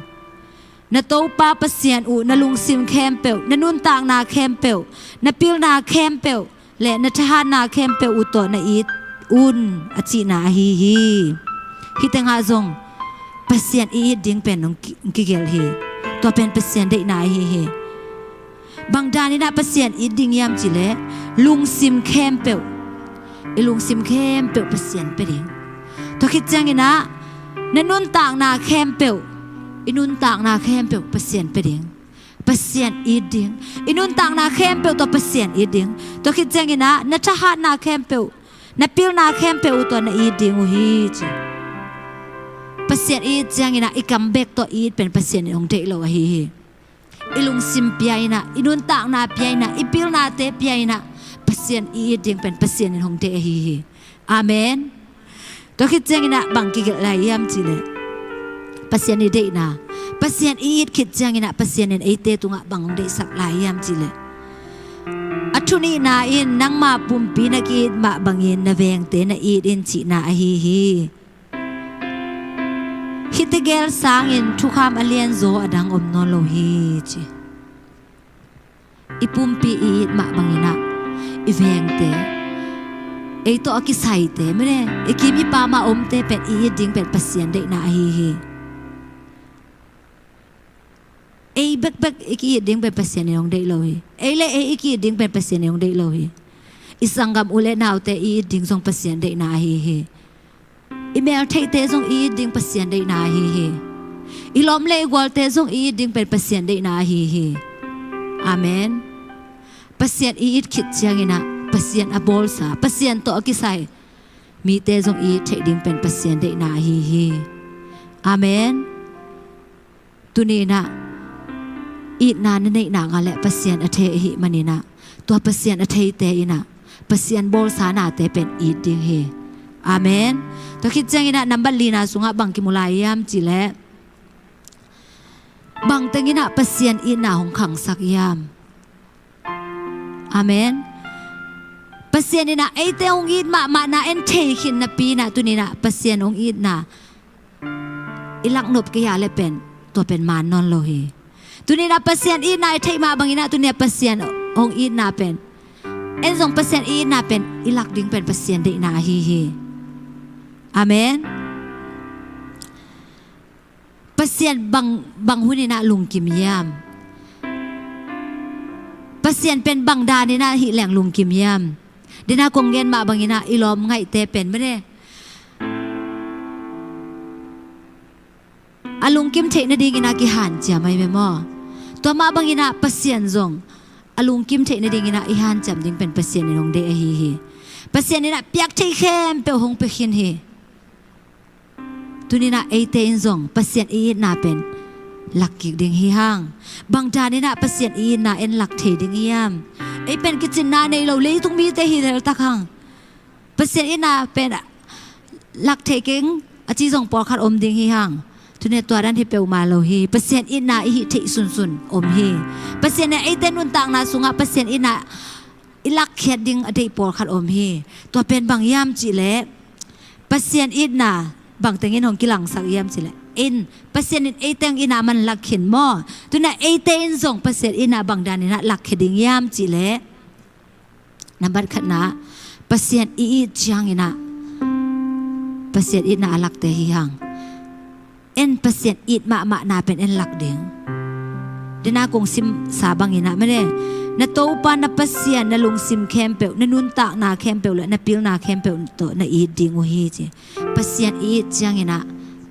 na Topa Pasian uh na lungsim khempeuh, na nuntakna khempeuh, na pilna khempeuh le na thahatna khempeuh uh tawh na it un, a cihna ahi hi. Hih tengah zong Pasian i it ding pen hong ki-, hong kigelh hi. Tua pen Pasian deihna ahi hi. Bang dan in ah Pasian it ding hiam cih leh lungsim khempeuh, i lungsim khempeuh Pasian pia ding. Tua khit ciangin ah na nuntakna khempeuh, i nuntakna khempeuh Pasian pia ding. Pasian it ding. I nuntakna khempeuh tawh Pasian it ding. Tua khit ciangin ah na thahatna khempeuh, na pilna khempeuh uh tawh na it ding uh hi, ci. Pasian i it ciangin ah i kam bek tawh i it pen Pasian in hong deih lo ahi hi. I lungsim pia in ah, i nuntakna pia in ah, i pilnate pia in ah Pasian i it ding pen Pasian in hong deih ahi hi. Amen. Tua khit ciangin ah bang kigelh lai hiam cih leh Pasian i deihna, Pasian i it khit ciangin ah Pasian in eite tungah bang hong deihsak lai hiam cih leh, a thunihna in nangma pumpi na ki-it mah bangin na vengte na it in cihna ahi hi. Hih tegel sangin thukham a lianzaw a dang om nawn lo hi, ci. I pumpi i it mah bangin ah i vengte, ei tawh a kisaite, mene, i kim i pam a omte pen i it ding pen Pasian deihna ahi hi. Ei bekbek i ki-it ding pen Pasian in hong deih lo hi. Ei le ei i ki-it ding pen Pasian in hong deih lo hi. I sanggam u le naute i it ding zong Pasian deihna ahi hi. I meltheihte zong i it ding Pasian deihna ahi hi. I lawm le i gualte zong i it ding pen Pasian deihna ahi hi. Amen. Pasian i it khit ciangin ah Pasian a bawlsa, Pasian tawh a kisai mite zong i it theih ding pen Pasian deihna ahi hi. Amen. Tuni in ah itna na neih nak leh Pasian a thei ahih manin ah, tua Pasian a theite in ah Pasian bawlsa nate pen it ding hi. Amen. Tua khit ciangin ah nambat lina sungah bang kimu lai hiam cih leh, bang teng in ah Pasian itna hong khangsak hiam? Amen. Pasian in ah eite hong it mahmahna en thei khin napi in ah, tuni in ah Pasian hong itna i laknop kei a leh pen, tua pen maan nawn lo hi. Tuni in ah Pasian itna i theih mah bangin ah, tuni in ah Pasian hong itna pen, en zong Pasian i itna pen i lak ding pen Pasian deihna ahi hi. Amen. Pasian bang, bang hun in ah lungkim hiam? Pasian pen bang dan in ah hih leng lungkim hiam? Dena kong gen mah bangin ah i lawm ngaihte pen mene, a lungkim theih nadingin ah kihanciam ahi ve maw? Tua mah bangin ah Pasian zong a lungkim theih nadingin ah i hanciam ding pen Pasian in hong deih ahi hi. Pasian in ah piak theih khempeuh hong pia khin hi. Tuninah eite in zong Pasian i itna pen lakkik ding hi hang. Bang daninah Pasian i itna en lak thei ding hiam? Ei pen kicinna nei lo leitung mite hi leltak hang. Pasian itna pen lak thei keng a ci zong pawlkhat om ding hi hang. Tuninah tua dan hi peuhmah lo hi. Pasian itna i hih theih sunsun om hi. Pasian in eite nuntakna sungah Pasian itna i lakkhiat ding a deih pawlkhat om hi. Tua pen bang hiam cihleh Pasian itna bangtengin hong kilangsak hiam cihleh, in Pasian in eite hong itna man lakkhin maw? Tuninah eite in zong Pasian itna bang daninah lakkhia ding hiam cihleh, nambat khatna, Pasian i it cianginah Pasian itna a lakte hi hang. En Pasian it mahmahna pen en lak ding. Dena kong simsa banginah mane, na Topa na Pasian na lungsim khempeuh, na nuntakna khempeuh le na pilna khempeuh tawh na it ding uh hi ci. Pasian i it cianginah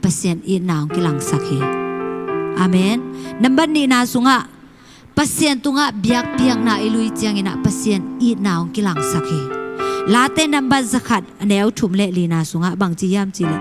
Pasian itna hong kilangsak hi. Amen. Nambat nihna sungah Pasian tungah biakpiakna i lui cianginah Pasian itna hong kilangsak hi. Late nambat zakhat a neu thum le lina sungah bang ci hiam cihleh,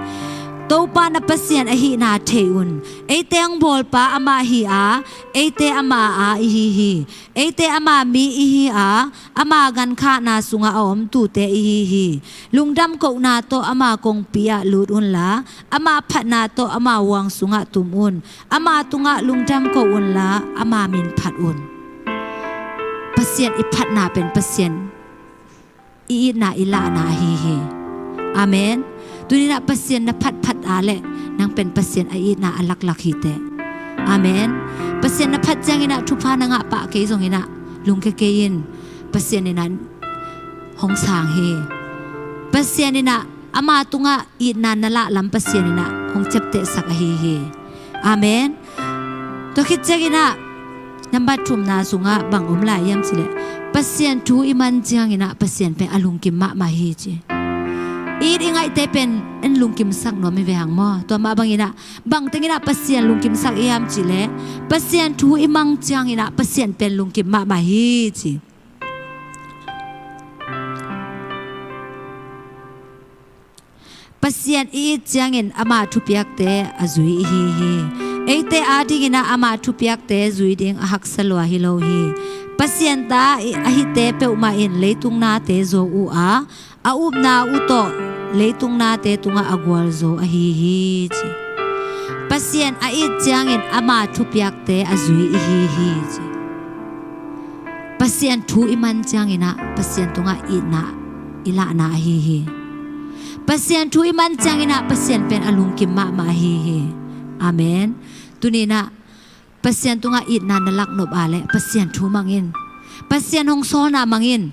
Topa na Pasian ahihna thei un. Eite hong bawlpa amah hi a, eite ama a i hi hi. Eite ama mi i hi a, ama gankhahna sungah a om tute i hi hi. Lungdam kohna tawh ama kongpi ah lut unla, ama phatna tawh ama huang sungah tum un. Ama tungah lungdam ko unla, ama min phat un. Pasian i phatna pen Pasian i itna i lahna ahi hi. Amen. Tuninah Pasian na phatphat a leh nang pen Pasian a itna a laklak hi teh. Amen. Pasian na phat cianginah thupha na ngah pah kei zonginah lungkia kei in. Pasian inah hong sang hi. Pasian inah ama tungah itna na lahlam Pasian inah hong ciaptehsak ahi hi. Amen. Tua khit cianginah nambat thumna sungah bang om lai hiam cihleh, Pasian thu i man cianginah Pasian pen a lungkim mahmah hi ci. It i ngaihte pen en lungkimsak nuam i ve hang maw? Tua mah banginah bangtenginah Pasian lungkimsak i hiam cihleh, Pasian thu i mang cianginah Pasian pen lungkim mahmah hi ci. Pasian i it ciangin ama thupiakte a zui i hi hi. Eite adinginah ama thupiakte zui ding a haksa lua hi lo hi. Pasian ta i, a hite peuhmah in leitung nate zo uh a, a upna uh tawh leitung nate tungah a gualzo ahi hi ci. Pasian a it ciangin ama thupiakte a zui i hi hi ci. Pasian thu i man cianginah Pasian tungah itna i lahna ahi hi. Pasian thu i man cianginah Pasian pen a lungkim mahmah ahi hi. Amen. Tuninah Pasian tungah itna na laknop a leh Pasian thu mangin, Pasian hong sawlna mangin,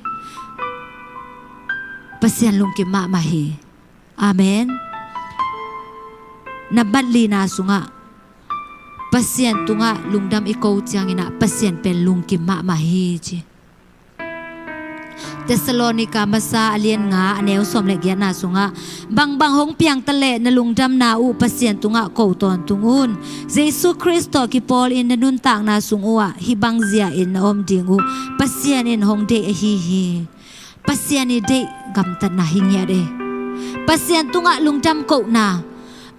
Pasian lungkim mahmah hi. Amen. Nambat lina sungah Pasian tungah lungdam i ko cianginah Pasian pen lungkim mahmah hi ci. Thessalonika masa a lian nga a neu sawm le giatna sungah, bangbang hong piangta leh na lungdamna uh Pasian tungah ko tawntung un. Jesu Khrist tawh kipawlin na nuntakna sung uhah hih bang zia in na om ding uh Pasian in hong deih ahi hi. Pasian i deih gamtatna hi ngiat e. Pasian tungah lungdam kohna,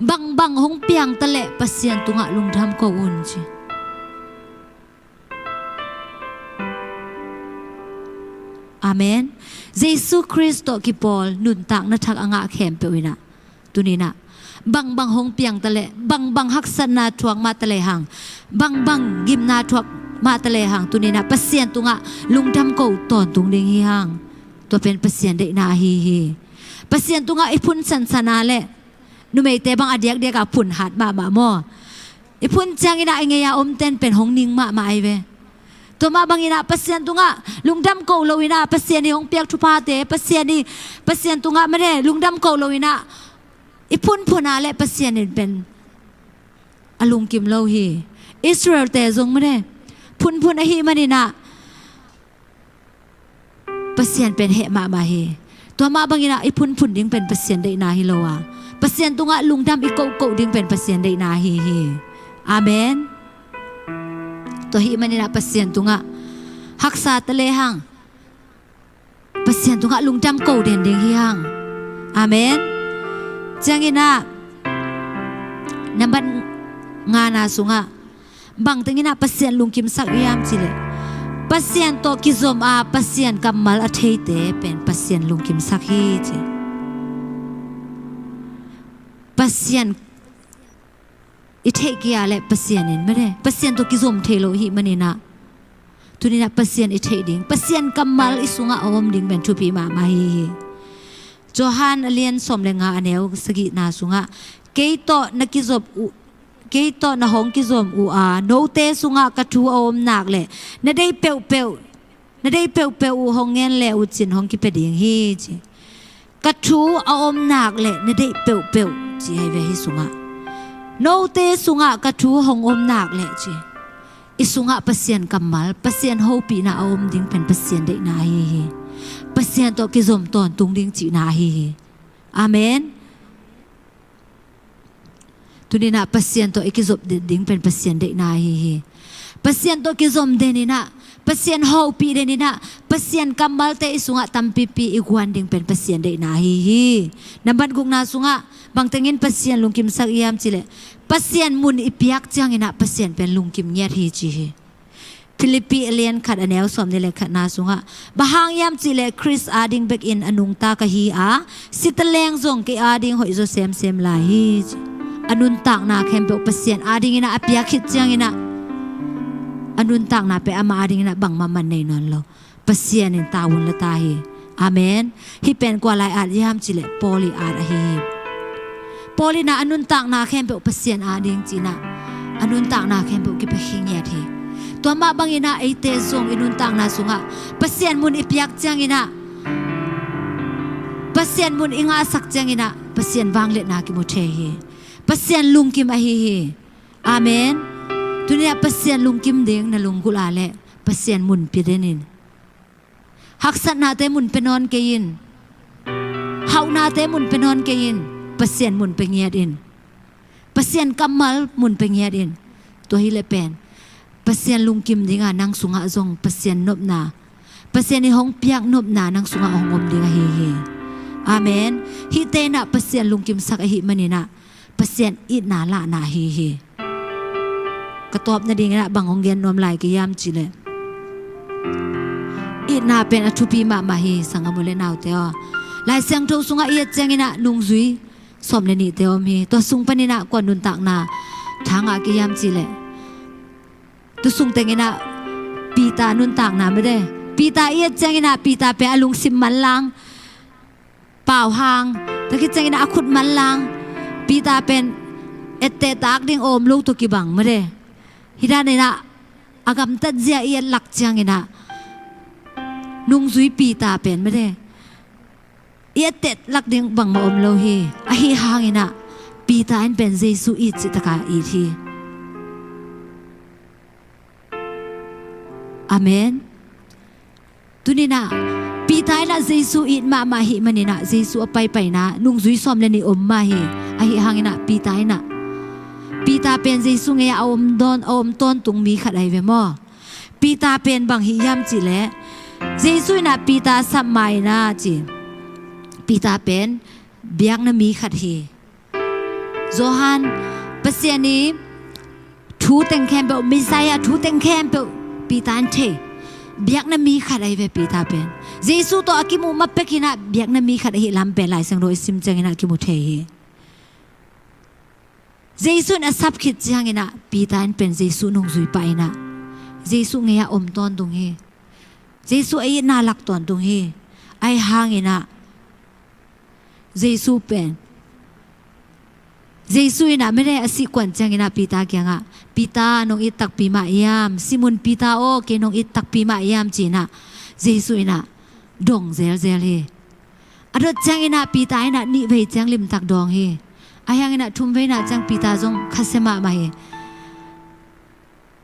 bangbang hong piangta leh Pasian tungah lungdam ko un ci. Amen. Jesu Khrist tawh kipawl nuntakna thak a ngah khempeuh inah, tuninah bangbang hong piangta leh, bangbang haksatna thuak mahta lehang, bangbang gimna thuak mahta lehang, tuninah Pasian tungah lungdam ko tawntung ding hi hang. Tua pen Pasian deihna ahi hi. Pasian tungah i phun sansan a leh, numeite bang a diakdiak a phun hat mahmah maw? I phun cianginah i ngei a omten pen hong ning mahmah ahi ve. Tua mah banginah Pasian tungah lungdam ko loinah Pasian i hong piak thuphate, Pasian i, Pasian tungah mane lungdam ko loinah i phunphun a leh Pasian in pen a lungkim lo hi. Israel-te zong mane phunphun ahih maninah Pasian pen heh mahmah hi. Tua mah banginah i phunphun ding pen Pasian deihna hi lo a, Pasian tungah lungdam i kohkoh ding pen Pasian deihna ahi hi. Amen. Tua ahih maninah Pasian tungah haksa ta lehang, Pasian tungah lungdam ko den ding hi hang. Amen. Cianginah Nambat ngana sungah bang tenginah Pasian lungkimsak hiam cileh, Pasian tawh kizom a Pasian kammal a theite pen Pasian lungkimsak hi ci. Pasian i theih kia le Pasian in mede Pasian tawh kizom thei lo hi maninah, tuninah Pasian i theih ding, Pasian kammal i sungah a om ding pen thupi mahmah hi hi. Johan a lian sawm le nga a neu sagihna sungah, kei tawh na kizop uh, kei tawh na hong kizom uh a note sungah ka thu a om nak le na deih peuhpeuh, na deih peuhpeuh uh hong ngen le uh cin hong kipia ding hi ci. Ka thu a om nak le na deih peuhpeuh ci ahi ve hi sungah. Note sungah ka thu hong om nak le ci. I sungah Pasian kammal, Pasian hopihna a om ding pen Pasian deihna ahi hi. Pasian tawh kizom tawntung ding cihna ahi hi. Amen. Tuninah Pasian tawh i kizop den ding pen Pasian deihna ahi hi. Pasian tawh kizom deninah, Pasian hopih deninah, Pasian kammalte i sungah tampipi i guan ding pen Pasian deihna ahi hi. Nambat gukna sungah bang tengin Pasian lungkimsak hiam cileh, Pasian mun i piak cianginah Pasian pen lungkim ngiat hi ci hi. Philippi a lian khat a neu sawm ni le khatna sungah, bang hang hiam cihleh Khrist ading bekin a nungta ka hi a, sitaleng zong kei ading hoihzaw semsem lai hi ci. A nuntakna khempeuh Pasian adinginah a piak khit cianginah, a nuntakna pen amah adinginah bangmah man nei nawn lo. Pasian in tavuan la ta hi. Amen. Hih pen kua lai at hiam cileh Paul i at ahi hi. Paul inah a nuntakna khempeuh Pasian ading cinah, a nuntakna khempeuh kipia khingiat hi. Tua mah banginah eite zong i nuntakna sungah Pasian mun i piak cianginah, Pasian mun i ngahsak cianginah Pasian vangliatna kimu thei hi. Pasian lungkim ahi hi. Amen. Tuninah Pasian lungkim ding na lunggulh a le Pasian mun pia denin. Haksatnate mun pia nawn kei in. Hauhnate mun pia nawn kei in. Pasian mun pia ngiat in. Pasian kammal mun pia ngiat in. Tua hileh pen Pasian lungkim dinga nang sungah zong Pasian nopna, Pasian i hong piak nopna nang sungah hong om ding ahi hi. Amen. Hihte inah Pasian lungkimsak ahi maninah Pasian itna lahna ahi hi. Ka tawp nadinginah bang hong gen nuam lai ka hiam cileh, itna pen a thupi mahmah hi. Sanggam u le naute aw, Lai Siangtho sungah i et cianginah nungzui sawm le nihte om hi. Tua sung paninah kua nuntakna thangah ka hiam cileh, tu sung tenginah Peter nuntakna mede. Peter i et cianginah Peter pen a lungsim manlang, pau hang, tua khit cianginah a khut manlang, Peter pen etteh tak ding a om lo tawh kibang mede. Hih daninah a gamtat zia i et lak cianginah nungzui Peter pen mede i etteh lak ding bangmah om lo hi. Ahi hanginah Peter in pen Jesu it cih taka it hi. Amen. Tuninah Peter inah Jesu it mahmah ahi maninah Jesu a paipaina nungzui sawm le nih om mah hi. Ahi hanginah Peter inah, Peter pen Jesu ngei-ah a om dawn, a om tawntung mi khat ahi ve maw? Peter pen bang hi hiam cihleh, Jesu inah Peter a sap ma inah ci, Peter pen biakna mi khat hi. Johan, Pasian i thu teng khempeuh, Messiah thu teng khempeuh Peter in thei. Biakna mi khat ahi ve Peter pen. Jesu tawh a kimuh ma pekinah biakna mi khat ahi lam pen Lai Siangtho i sim cianginah kimu thei hi. Jesu in a sap khit cianginah Peter in pen Jesu nungzui pah inah Jesu ngei-ah om tawntung hi. Jesu a itna lak tawntung hi. Ahi hanginah Jesu pen, Jesu inah mede a sih kuan cianginah Peter kiangah, Peter, nong it takpi mah hiam? Simon Peter aw, kei nong it takpi mah hiam? Cinah Jesu inah dong zelzel hi. A dot cianginah Peter inah nih vei ciang limtak dawng hi. Ahi hanginah thum veinah ciang Peter zong khasia mahmah hi.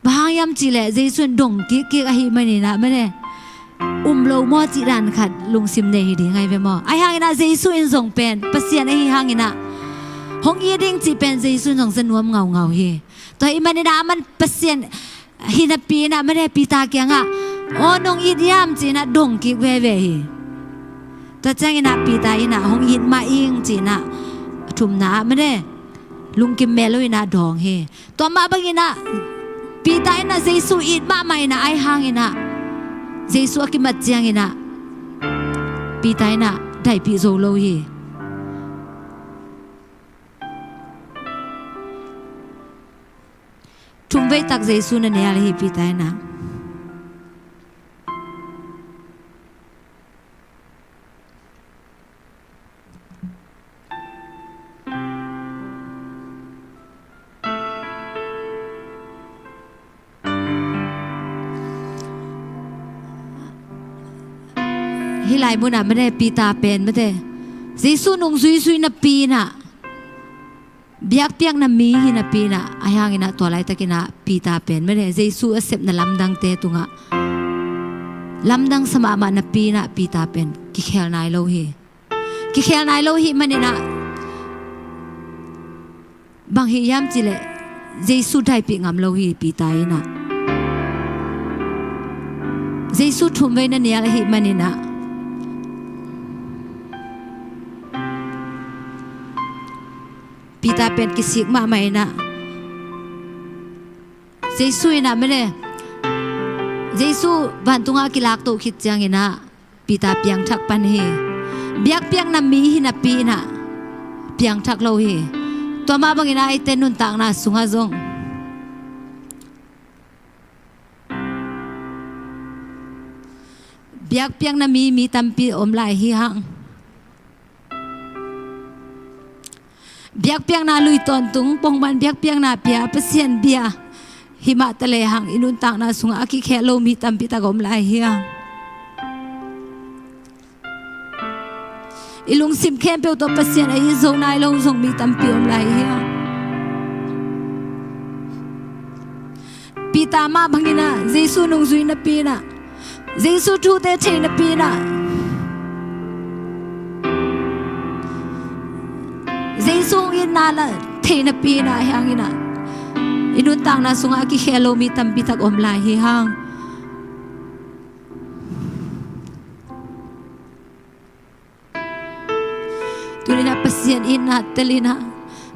Bang hang hiam cihleh Jesu in dong kikkik ahi maninah mede um lo maw cih dan khat lungsim nei hi ding ahi ve maw? Ahi hanginah Jesu in zong pen Pasian ahi hanginah hong it ding cih pen Jesu in zong za nuam ngaungau hi. Tua ahi maninah aman Pasian hi napi inah mede Peter kiangah, aw, nong it hiam? Cinah dong kik veve hi. Tua cianginah Peter inah hong it mah ing cinah thumna ah mede lungkim mel lo in ah dawng hi. Tua mah bangin ah Peter in ah Jesu it mahmah in ah, ahi hangin ah Jesu a kimat ciangin ah Peter in ah daipih zo lo hi. Thumvei tak Jesu na nial hi Peter in ah. Hih lai munah mate Peter pen mate Jesu nung zuizui napi in ah, biakpiakna mi hi napi in ah, ahi hangin ah tua laitakin ah Peter pen mate Jesu a sepna lamdangte tungah lamdang sa mahmah napi in ah Peter pen kikhel nai lo hi. Kikhel nai lo hi manin ah bang hi hiam cih leh Jesu daipih ngam lo hi Peter in ah. Jesu thumvei na nial ahi manin ah Peter pen kisik mahmah in ah, Jesu in ah mate, Jesu vantungah kilakto khit ciangin ah Peter piangthak pan hi. Biakpiakna mi hi napi in ah piangthak lo hi. Tua mah bangin ah eite nuntakna sungah zong biakpiakna mi, mi tampi om lai hi hang. Biakpiakna lui tawntung, pongman biakpiakna pia, Pasian bia hi mah ta lehang i nuntakna sungah a kikhel lo mi tampi tak om lai hi hang. I lungsim khempeuh tawh Pasian a it zo nai lo zong mi tampi om lai hi hang. Peter mah bangin ah Jesu nungzui napi in ah, Jesu thute thei napi in ah, Jesu hong itna la thei napi in ah, ahi hangin ah i nuntakna sungah a kikhel lo mi tampi tak om lai hi hang. Tuni in ah Pasian itna tel in ah,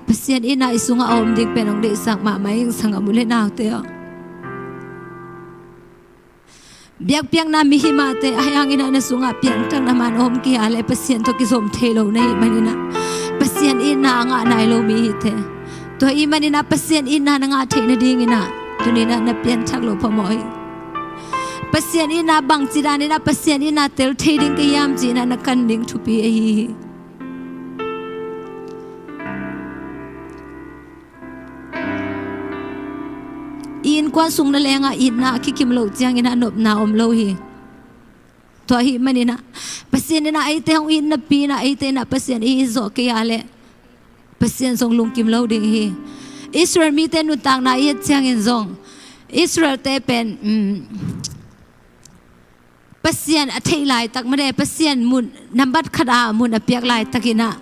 Pasian itna i sungah a om ding pen hong deihsak mahmah ing, sanggam u le naute aw. Biakpiakna mi hi mah teh, ahi hangin ah na sungah piangthakna man om kei a leh Pasian tawh kizom thei lo na hih manin ah Pasian itna a ngah nai lo mi hi teh. Tua ahih manin ah Pasian itna na ngah theih nadingin ah tuni in ah na pianthak loh phamawh hi. Pasian itna bangci danin ah Pasian itna tel thei ding ka hiam ci-in ah na kan ding thupi ahi hi. I innkuan sung nangawn ah itna a kikim loh ciangin ah nopna om lo hi. Tua ahih manin ah Pasian in ah eite hong it napi in ah eite in ah Pasian i it zawh kei a leh Pasian zong lungkim lo ding hi. Israel mite nuntakna i et ciangin zong Israel-te pen, um, Pasian a theih laitak mate, Pasian mun nambat khat a mun a piak laitakin ah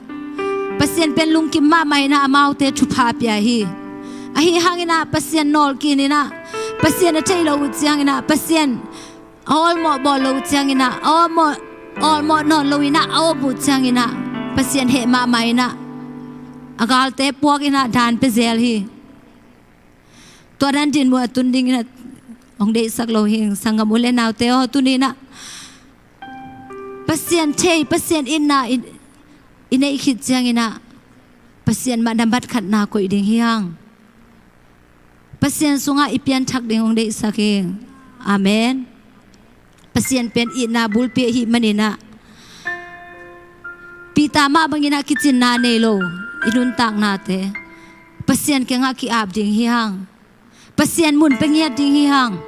Pasian pen lungkim mahmah in ah amaute thupha a pia hi. Ahi hangin ah Pasian nawlkhin in ah, Pasian a theih loh uh ciangin ah, Pasian a awlmawh bawl loh uh ciangin ah, a awlmawh, awlmawh nawn lo in ah a awp uh ciangin ah Pasian heh mahmah in ah a galte puak in ah dan pia zel hi. Tua dan dinmun a tun dingin ah hong deihsak lo hi, sanggam u le naute aw. Tuni in ah Pasian thei, Pasian itna i, i neih khit ciangin ah Pasian mah nambat khatna koih ding hi hang. Pasian sungah i pianthak ding hong deihsak hi. Amen. Pasian pen itna bulpi ahih manin ah Peter mah bangin ah kicinna nei lo i nuntaknate Pasian kiangah ki-ap ding hi hang. Pasian mun pia ngiat ding hi hang.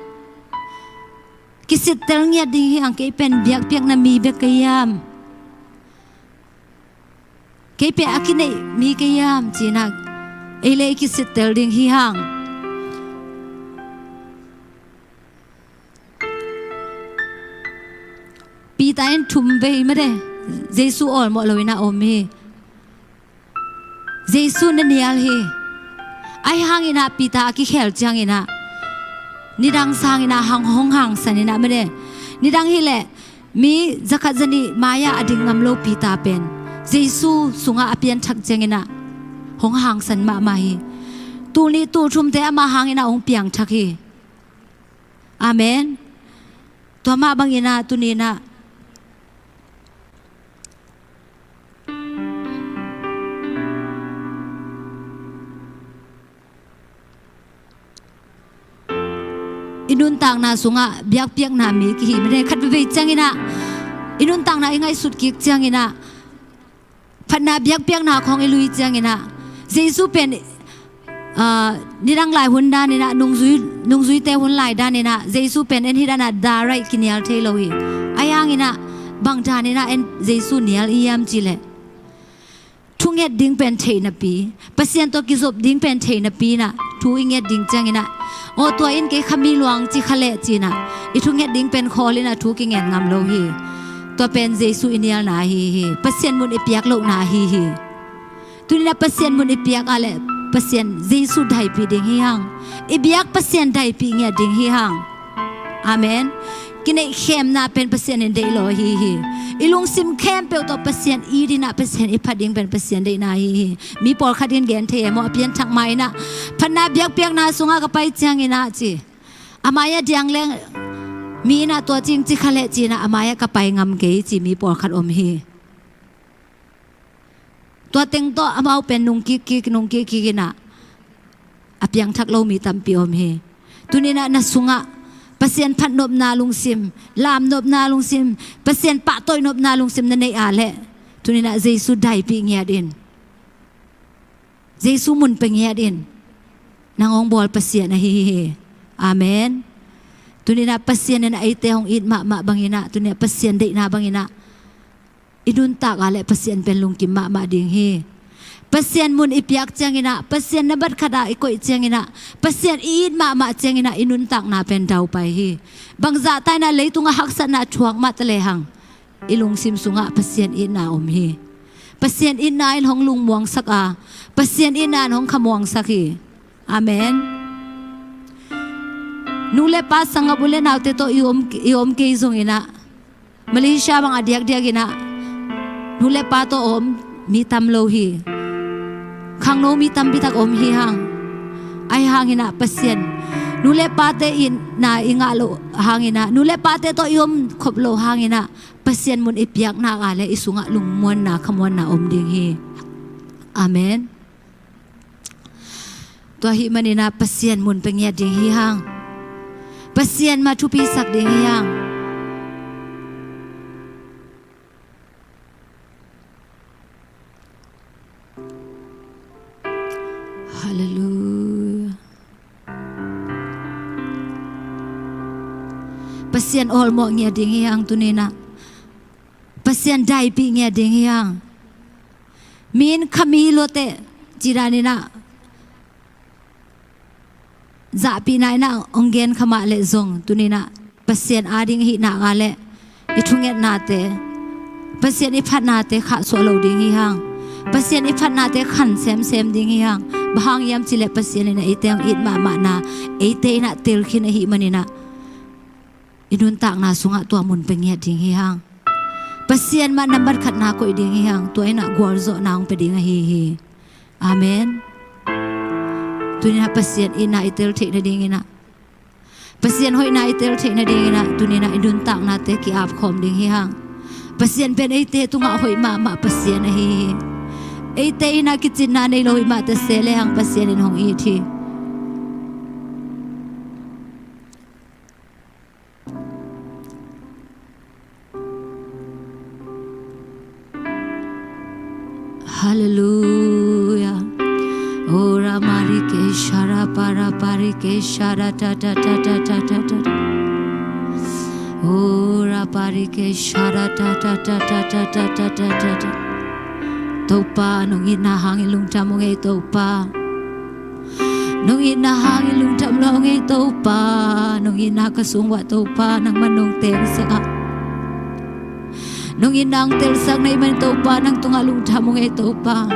Kisittel ngiat ding hi hang. Kei pen biakpiakna mi bek ka hiam? Kei pen a kineih mi ka hiam? Ci-in ah ei le ei kisittel ding hi hang. Peter in thum vei mate Jesu awlmawh lo in ah om hi. Jesu na nial hi. Ahi hangin ah Peter a kikhel ciangin ah nidang sangin ah hang, hong hangsan in ah mate, nidang hi leh mi zakhat zanih mai-ah a ding ngam lo Peter pen Jesu sungah a pianthak ciangin ah hong hangsan mahmah hi. Tul nih tul thumte ama hangin ah hong piangthak hi. Amen. Tua mah bangin ah tuni-in ah i nuntakna sungah biakpiakna mi kihi mite khat veivei ciangin ah, i nuntakna i ngaihsut kik ciangin ah, phatna biakpiakna khawng i lui ciangin ah, Jesu pen, ah, nidang lai hun danin ah, nungzui, nungzuite hun lai danin ah, Jesu pen en hih dan ah direct kinial thei lo hi. Ahi hangin ah, bang danin ah en Jesu nial i hiam cih leh, thunget ding pen theihnapi, Pasian tawh kizop ding pen theihnapi-in ah thu i nget ding ciangin ah, aw, tua in kei kha mi luang ci kha leh ci-in ah, i thunget ding pen khawl in ah thu kingen ngam lo hi. Tua pen Jesu i nialna ahi hi. Pasian mun i piak lohna ahi hi. Tuni-in ah Pasian mun i piak a leh Pasian Jesu daipih ding hi hang. I biak Pasian daipih ngiat ding hi hang. Amen. Kineihkhemna pen Pasian in deih lo ahi hi. I lungsim khempeuh tawh Pasian it in ah Pasian i phat ding pen Pasian deihna ahi hi. Mi pawlkhat in gen thei e maw, a pianthak mah in ah, phatna biakpiakna sungah ka pai ciangin ah ci, a mai-ah diang leng mi in ah tua ci-ing ci kha leh ci-in ah, a mai-ah ka pai ngam kei ci mi pawlkhat om hi. Tua teng tawh amau pen nungkik kik, nungkik kik in ah, a piangthak lo mi tampi om hi. Tuni-in ah na sungah Pasian phatnopna lungsim, lamnopna lungsim, Pasian pahtawi nopna lungsim na neih a leh, tuni-in ah Jesu daipih ngiat in. Jesu mun pia ngiat in. Nang hong bawl Pasian ahi hi. Amen. Tuni-in ah Pasian in ah eite hong it mahmah bangin ah, tuni-in ah Pasian deihna bangin ah i nuntak a leh Pasian pen lungkim mahmah ding hi. Pasian mun i piak ciangin ah, Pasian nambat khat ah i koih ciangin ah, Pasian i it mahmah ciangin ah, i nuntakna pen daupai hi. Bangzah ta in ah leitungah haksatna thuak mah ta lehang, i lungsim sungah Pasian itna om hi. Pasian itna in hong lungmuangsak a, Pasian itna in hong khamuangsak hi. Amen. Nu le pa, sanggam u le naute tawh i om, i om kei zongin ah, Malaysia bang a diakdiak in ah nu le pa tawh a om mi tam lo hi. Khangno mi tampi tak om hi hang. Ahi hangin ah Pasian, nu le pate itna i ngah loh hangin ah, nu le pate tawh i om khop loh hangin ah, Pasian mun i piak nak a leh i sungah lungmuanna, khamuanna om ding hi. Amen. Tua ahih manin ah Pasian mun pia ngiat ding hi hang. Pasian mah thupisak ding hi hang. Halleluiah. Pasian awlmawh ngiat ding hi hang tuni-in ah. Pasian daipih ngiat ding hi hang. Mi in kha mi lua teh ci danin ah, zahpihna in ah hong gen kha mah leh zong, tuni-in ah Pasian ading ahih nak a leh i thungetnate, Pasian i phatnate khahsuah lo ding hi hang. Pasian i phatnate khan semsem ding hi hang. Bang hang hiam cih leh Pasian in ah eite hong it mahmahna eite in ah telkhin ahih manin ah, i nuntakna sungah tua mun pia ngiat ding hi hang. Pasian mah nambat khatna koih ding hi hang. Tua in ah gualzawhna hong pia ding ahi hi. Amen. Tuni-in ah Pasian itna i tel theih nadingin ah, Pasian hoihna i tel theih nadingin ah, tuni-in ah i nuntaknate ki-apkhawm ding hi hang. Pasian pen eite tungah hoih mahmah Pasian ahi hi. Eite in ah kicinna nei lo hi mah ta se lehang Pasian in hong it hi. Halleluiah. Ora marike shara para parike shara ta ta ta ta ta ta ta. Ora parike shara ta ta ta ta ta ta ta ta ta. Topa, nong itna hangin lungdam ung ei Topa. Nong itna hangin lungdam lua ung ei Topa. Nong itna ka sung uah Topa, nangman nong tengsak a, nong itna hong telsak na hih manin Topa, nang tungah lungdam ung ei Topa.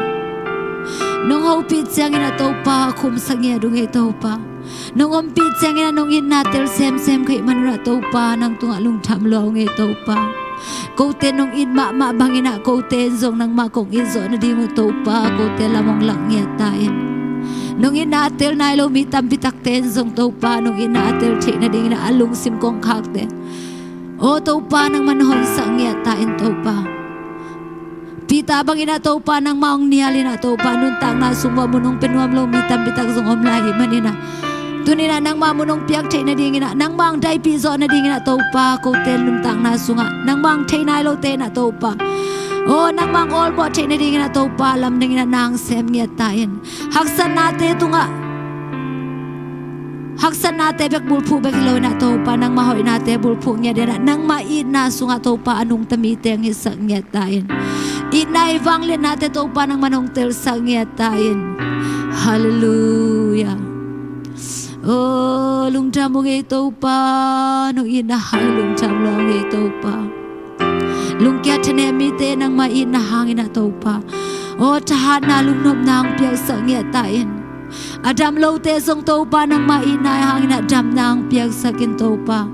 Nong hopih ciangin ah Topa, khumsak ngiat ung ei Topa. Nong ompih ciangin ah nong itna tel semsem ka hih manun ah Topa, nang tungah lungdam lua ung ei Topa. Kote nong it mahmah bangin ah kote in zong nangmah kong it zawh nading uh Topa, kote lam hong lak ngiat ta in. Nong itna a tel nai lo mi tampi takte in zong Topa, nong itna a tel theih nadingin ah a lungsim kongkhakte, aw Topa, nangmah na honsak ngiat ta in Topa. Peter bangin ah Topa, nangmah hong nial in ah Topa, nuntakna sung uah mun hong pia nuam lo mi tampi tak zong om lai ahih manin ah, tuni in ah nangmah mun hong piak theih nadingin ah, nangmah hong daipih zawh nadingin ah Topa, kote nuntakna sungah nangmah hong thei nai lote in ah Topa, aw nangmah hong awlmawh theih nadingin ah Topa, lamdang in ah nang sem ngiat ta in. Haksatnate tungah haksatnate bek bulphuh bek hi lo in ah Topa, nangmah hoihnate bulphuh ngiat in ah, nangmah itna sungah Topa a nungta mite hong hisak ngiat ta in. Itna i vangliatnate Topa, nangmah nong telsak ngiat ta in. Halleluiah. Aw lungdam ung ei Topa, nong itna hang lungdam lo ung ei Topa. Lungkia thanem mite nangmah itna hangin ah Topa, aw thahatna lungnopna hong piaksak ngiat ta in. A dam lote zong Topa, nangmah itna hangin ah damna hong piaksak in Topa.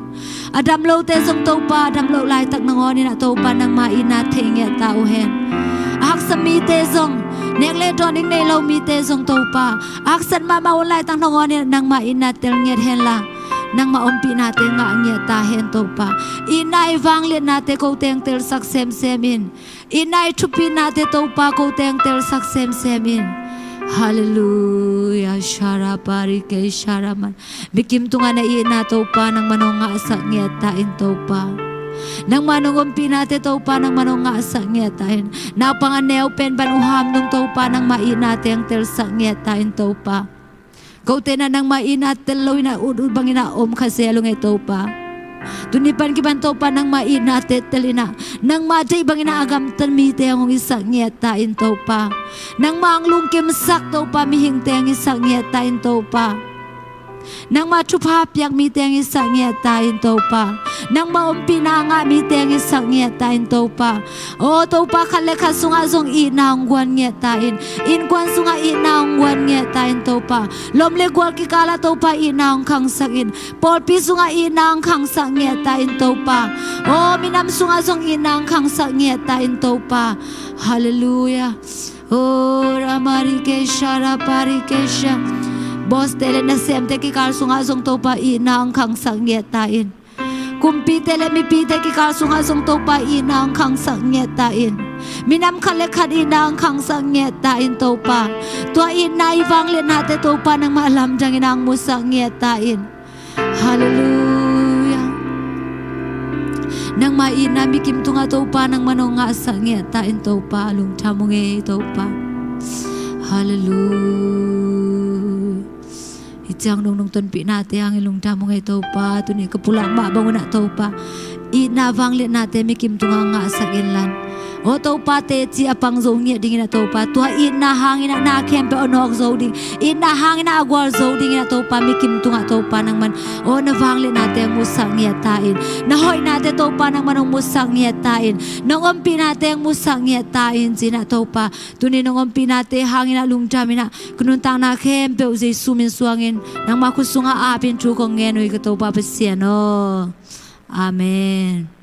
A dam lote zong Topa, a dam loh laitak nangawn in ah Topa, nangmah itna thei ngiat ta uh hen. A haksa mite zong, nek le dawn ding nei lo mite zong Topa, a haksat mahmah hun laitak nangawn in ah nangmah itna tel ngiat hen la, nangmah ompihnate ngah ngiat ta hen Topa. Itna i vangliatnate kote hong telsak semsem in. Itna i thupihnate Topa, kote hong telsak semsem in. Halleluiah. Shara parike shara man. Mi kim tungah na itna Topa, nangmah nong ngahsak ngiat ta in Topa. Nangmah nong ompihnate Topa, nangmah nong ngahsak ngiat ta in. Naupang a neu pen ban uham nung Topa, nangmah itnate hong telsak ngiat ta in Topa. Kote in ah nangmah itna tel lo in ah ut ut bangin ah om kha zel ung ei Topa. Tuni pan kipan Topa, nangmah itnate tel in ah, nangmah deih bangin ah a gamta mite hong hisak ngiat ta in Topa. Nangmah hong lungkimsak Topa, mihingte hong hisak ngiat ta in Topa. Nangmah thupha piak mite hong hisak ngiat ta in Topa. Nangmah ompihna a ngah mite hong hisak ngiat ta in Topa. Aw Topa, khat le khat sungah zong itna hong guan ngiat ta in. Innkuan sungah itna hong guan ngiat ta in Topa. Lom le gual kikalah Topa, itna hong khangsak in. Pawlpi sungah itna hong khangsak ngiat ta in Topa. Aw minam sungah zong itna hong khangsak ngiat ta in Topa. Halleluiah. Aw ramarikesha raparikesha. Bawste le nasemte kikal sungah zong Topa, itna hong khangsak ngiat ta in. Kumpite le mipite kikal sungah zong Topa, itna hong khangsak ngiat ta in. Minam khat le khat itna hong khangsak ngiat ta in Topa. Tua itna i vangliatnate Topa, nangmah lamdang in hong musak ngiat ta in. Halleluiah. Nangmah itna mi kim tungah Topa, nangmah nong ngahsak ngiat ta in Topa, lungdam ung ei Topa. Halleluiah. Hih ciang nong tonpihnate hangin lungdam ung ei Topa. Tuni ka pulak mah bang un ah Topa, itna vangliatnate mi kim tungah ngahsak in lan. Aw Topa, teci a pang zo ngiat dingin ah Topa, tua itna hangin ah na khempeuh a nawk zo ding, itna hangin ah a gual zo dingin ah Topa, mi kim tungah Topa, nangman aw na vangliatnate hong musak ngiat ta in. Na hoihnate Topa, nangman hong musak ngiat ta in. Nong ompihnate hong musak ngiat ta in, ci-in ah Topa, tuni nong ompihnate hangin ah lungdam in ah, ka nuntakna khempeuh Jesu min suangin, nangmah khut sungah apin thu kong ngen uh hi, ka Topa Pasian aw. Amen.